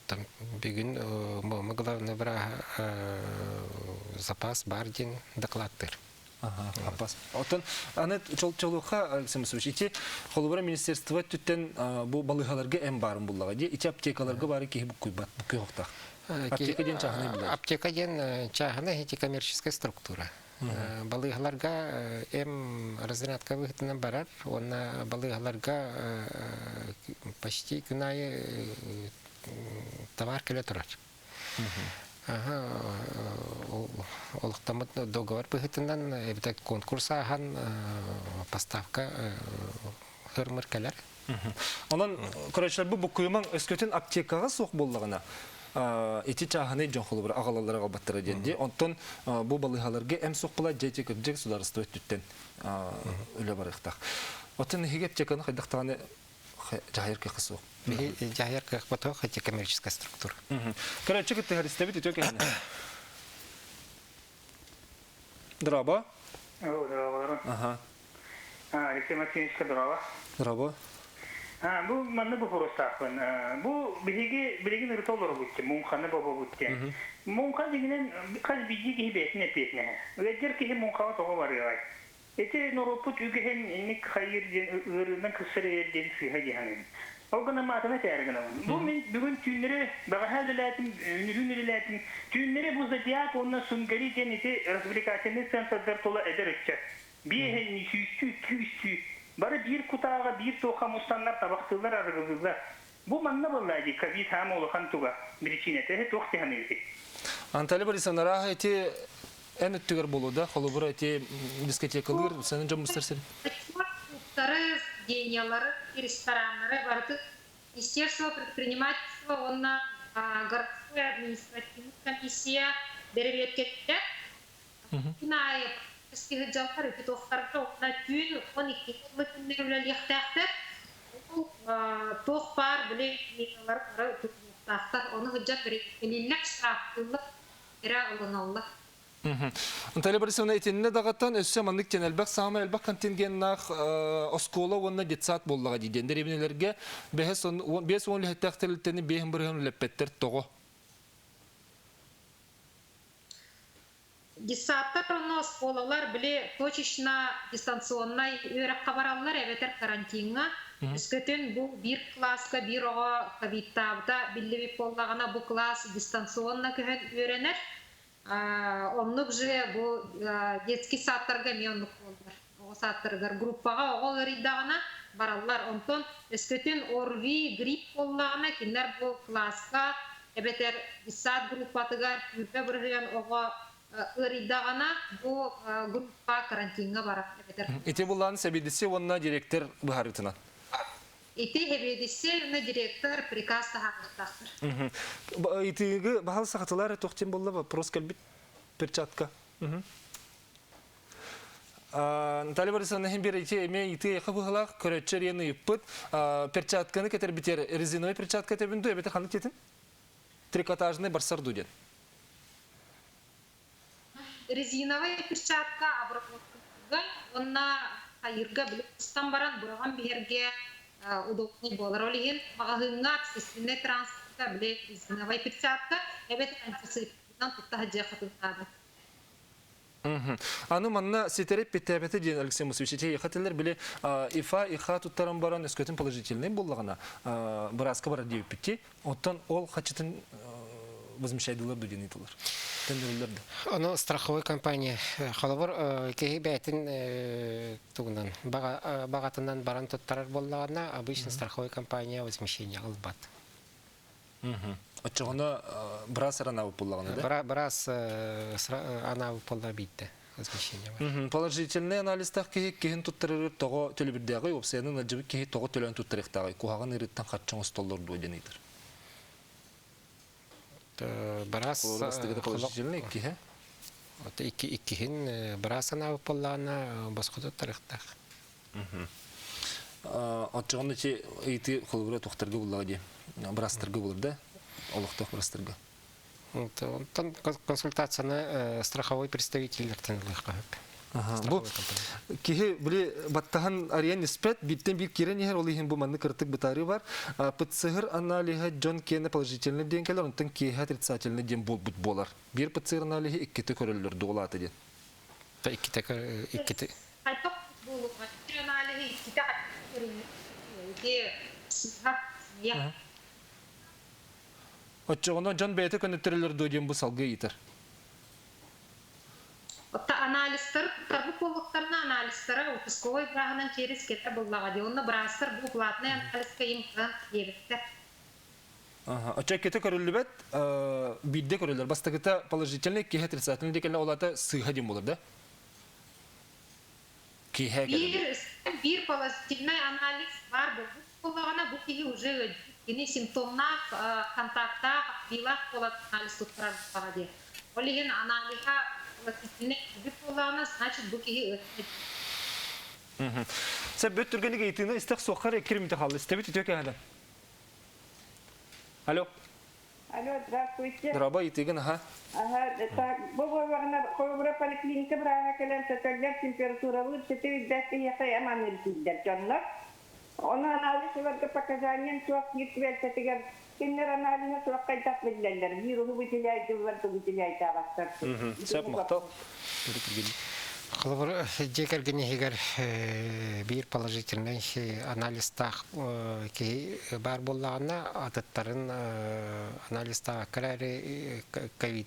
S11: Там бүгүн Муома главный бырааһа запас бар диэн докладтыыр.
S1: Запас. Оттон аны чолуха Алексей Мусович, ити холобура министерство өттүттэн бу балыыһаларга эм баарын буллаҕа дии. Ити аптекаларга баары киһи буккуйбат, буккуйуохтаах. Аптека диэн чааһынай билэр.
S11: Аптека диэн чааһынай ити коммерческая структура. Балыыһаларга эм разрядка быһыытынан барар уонна балыыһаларга почти күн аайы товар кэлэ турар. Олохтоммут договор быһыытынан эбэтэр конкурс ааһан поставка хырмыр кэлэр.
S1: Онон, короче, бу буккуйумаҥ өскөтүн аптекаҕа суох буоллаҕына, Ити чааһынай дьон холобура аҕалаллара аҕалбаттара диэн дии. Онтон бу балыыһаларга эм суох була дьэ кырдьык судаарыстыба өттүттэн үлэ барыахтаах. Оттон эһиги аптеканы хайдах даҕаны дьаһайар кыахха суох.
S11: Биһи дьаһайар кыахпыт суох, хотя коммерческая структура.
S1: Короче, кыттыһар истэбит үтүө кэһини. Дорообо.
S13: Здорово.
S1: Ага.
S13: Алексей Максимовичка здорово.
S1: Здорово.
S13: Бу манна бу форустаахпын. Бу биһиги билигин ырыта олоробут муҥханы бобобут диэн. Муҥха дьиҥинэн хас биирдии киһи бэйэтин эппиэтинэһэ. Ыалдьар киһи муҥхаҕа тоҕо барыаҕай? Ити норуоппут үгэһин инник хайыыр диэн ыарыынан кырсар эйэр диэн сыыһа дии саныыбын. Ол гынан маатына этээри гынабын. Бу мин бүгүн түүннэри бэҕэһээ үлэлээтим, үнүрүүн үлэлээтим. Түүннэри бу Зодиак уонна Сунгари диэн ити развлекательный центрдар тула эдэр ыччат. Биэһиннии, сүүстүү, икки үстүү. Бары биир кутааҕа, биир туохха мустаннар табахтыыллар, арыгылыыллар. Бу манна буолла дии ковид хаама улахан туга, биричиинэтэ эһи туох дии
S1: Анталия Борисовна, арааһа ити эн өттүгэр буолуо да, холобура ити дискотекалыыр, сенин дьон мустар сир.
S2: Клубтары, заведениялары, рестораннары барыты Министерство предпринимательства уонна городской административный комиссия бэрэбиэркэтэ күн аайы сыһыдьаллар ити туохтарга уонна түүн 12 күннэр үлэлиэхтээхтэр. Ол туох баар били мигалар бары тутулуктаахтар. Ону сыдьан бэрэбиэркэлииллэр, штрафтыыллар, эрэ ылыналлар.
S1: Наталья Борисовна, итиннэ даҕатан өссө маннык диэн элбэх саамай элбэх контингеннаах оскуола уонна детсад буоллаҕа дии диэн дэриэбинэлэргэ 50 үлэһиттээх тэрилтэни 5 бырыһыан үлэппэттэр тоҕо?
S2: Детсадтар онно оскуолалар били точечно дистанционнай үөрэххэ бараллар эбэтэр карантиҥҥа. Өскөтүн бу биир кылааска биир оҕо ковидтаабыта биллибит буоллаҕына, бу кылаас дистанционно көһөн үөрэнэр. Оннук же бу детский садтарга эмиэ оннук буолар. Оҕо садтарыгар группаҕа оҕо ыарыйдаҕына бараллар. Онтон өскөтүн ОРВИ, грипп буоллаҕына, кинилэр бу кылааска эбэтэр детсад группатыгар 20% оҕо ыарыйдаҕына, бу группа карантиҥҥа барар эбэтэр.
S1: Ити булан сэбиэдиссэй уонна директор быһаарыытынан.
S2: Ити сэбиэдиссэй уонна директор приказ таһаарыахтаахтар.
S1: Итиги баһал сахатылар туох буолла вопрос кэлбит перчатка. Наталья Борисовна иһин бир ити эме ити яха быһылаах көрөччөр иэн ыйыппыт перчатканы кетербитер резиновый перчатка тебин ду эбете ханнык тетин трикотажный барсар ду диэн.
S2: Резиновый перчатка обработкага уонна хайырга билистан баран быраҕан биһэргэ удобный буолар. Ол иһин маҕаһыыҥҥа, общественный транспортка били резиновый перчатка эбэтэр антисептигынан тутта сылдьыаххытын.
S1: Аны манна ситэри питтээбэтэ диэн Алексей Мусович ити хатылар били ИФА, ИХА туттаран баран өскөтүн положительный буоллаҕына бырааска барар диэбиппитти. Оттон ол хачытын возмещайдылар ду диэн ыйтылар. Төннөрүллэр да.
S11: Ону страховой компания холобур киһи бэйэтин тугунан баҕатынан баран туттарар буоллаҕына, обычно страховой компания возмещение ылбат.
S1: Оччоҕуна быраас анаабыт буоллаҕына да?
S11: Быраас анаабыт буолла биирдэ возмещение бар.
S1: Положительный анализтаах киһи киһин туттарырыр тоҕо төлөбүрдээҕий, уопсайынан ыалдьыбыт киһи тоҕо төлөөн туттарыахтааҕый, куһаҕан ыарыыттан харчы оҥостоллор дуо диэн ыйытар.
S11: Быраас
S1: положительный иккиһэ.
S11: Икки иккиһин быраас анаабыт буоллаҕына босхо туттарыахтаах.
S1: Оччоҕуна ити ыйытыы холобура туохтарга буллаҕа дии, быраастарга булар да, олохтоох быраастарга.
S11: Онтон консультацияны страховой представительлэртэн ылыахха сөп.
S1: Бу киһи били баттаһан арыйан испэт, бииртэн биир киирэн иһэр, ол иһин бу маннык кырытык бытаарыы бар. ПЦР аналиһа дьон киэнэ положительный диэн кэлэр, онтон киэһэ отрицательный диэн буолбут буолар. Биир ПЦР аналиһы иккитэ көрөллөр дуолаата диэн.
S11: Иккитэ иккитэ.
S2: Хайдах буолуоҕа аналиһы иккитэ ити сыыһа.
S1: Оччоҕуна дьон бэйэтэ көнөттөрөлөр дуо диэн бу салгыы ыйытар.
S2: Отта анализтар тарбыт буолуохтарына анализтара участковой бырааһынан через кэлэр буоллаҕа дии. Онно быраастар бу платный анализка им диэбиттэр.
S1: Оччо иккитэ көрүллүбэт, биирдэ көрүллэр. Бастакыта положительный, киһи отрицательный диэкэллэ ол аата сыыһа диэн буолар да? Киһи
S2: Биир, биир положительный анализ баар буолбут буоллаҕына, бу киһи уже ыалдьыбыт. Кини симптомнаах, контактаах, билах буолан анализ туттарар буоллаҕа дии. Ол иһин аналиһа положительнай кэлбит буоллаҕына, значит бу киһи ыарыһах.
S1: Сэ бүт түргэнник ыйытыыны истэх суоххар эккиримите хаалла. Истэбит үтүө кэһэнэ. Алло.
S14: Алло, здравствуйте.
S1: Дорообо, ыйытыыгын аха.
S14: Ага, так, бу буоллаҕына, холобура поликлиника бырааһа кэлэн сөтөллөр, температуралыыр, сити билбэт киһиэхэ эманыыр дииллэр дьоннор. Ону анализ ыларга показанием суох биир түбэлтэтигэр кинилэр аналиһа суох хайдах биллэллэр, вируһу выделяйдыыллар да выделяйдаабаттар.
S1: Сөп, махтал.
S11: Холобур, дьиэ кэргэн иһигэр биир положительнай анализтаах киһи баар буоллаҕына, атыттарын анализтаабакка эрээри ковид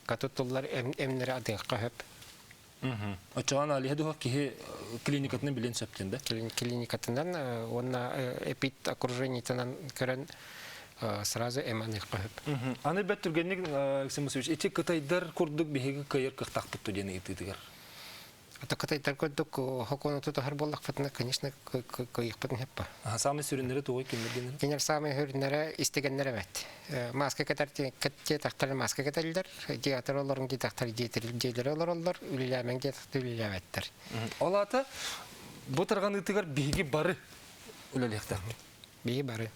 S11: туттуллар эмнэри атыахха сөп.
S1: Оччоҕо аналиһа дуһа киһи клиникатынан билиэн сөп диэн да?
S11: Клиникатынан уонна эпид окружениетынан көрөн сразу эм аныахха сөп.
S1: Аны бэт түргэнник Алексей Мусович, ити кытайдар курдук биһиги кыайар кыахтаахпыт диэн ыйытыытыгар.
S11: Ата кытайдар курдук хокуону тутуһар буоллахпытына, конечно, кыайыахпытын сөп ба.
S1: Самый сүрүннэри тугуй кинилэр диэн?
S11: Кинилэр самый сүрүннэрэ истигэннэр эбэт. Маска кэтэр тиэтэхтэр маска кэтэллэр, театр олорун диэтэхтэр дьиэлэри олороллор, үлэлээмэҥ диэтэхтэр үлэлээбэттэр.
S1: Ол аата бу тарҕаныытыгар биһиги бары үлэлиэхтээхпит.
S11: Биһиги бары.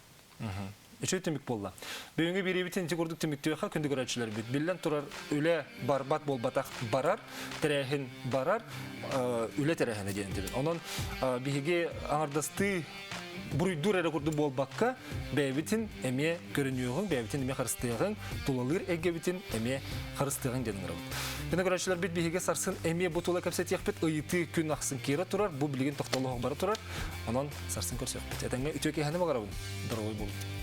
S1: Үчүгэй түмүк буолла. Бүгүҥҥү биэриибитин ити курдук түмүктүөххэ күндү көрөөччүлэрбит. Биллэн турар, үлэ барбат буолбатах барар, тэрээһин барар, үлэ тэрээһинэ диэн этибин. Онон биһиги аҥардастыы буруйдуур эрэ курдук буолбакка, бэйэбитин эмиэ көрүнүөҕүҥ, бэйэбитин эмиэ харыстыаҕыҥ, тулалыыр эйгэбитин эмиэ харыстыаҕыҥ диэн ыҥырабыт. Күнэ көрөөччүлэрбит биһиги сарсын эмиэ бу тула кэпсэтиэхпит, ыйытыы күн ахсын киирэ турар, бу билигин тохтолоох бара турар. Онон сарсын көрсүөхпүт. Этэҥҥэ үтүө киэһэни баҕарабын. Доруобай буолун.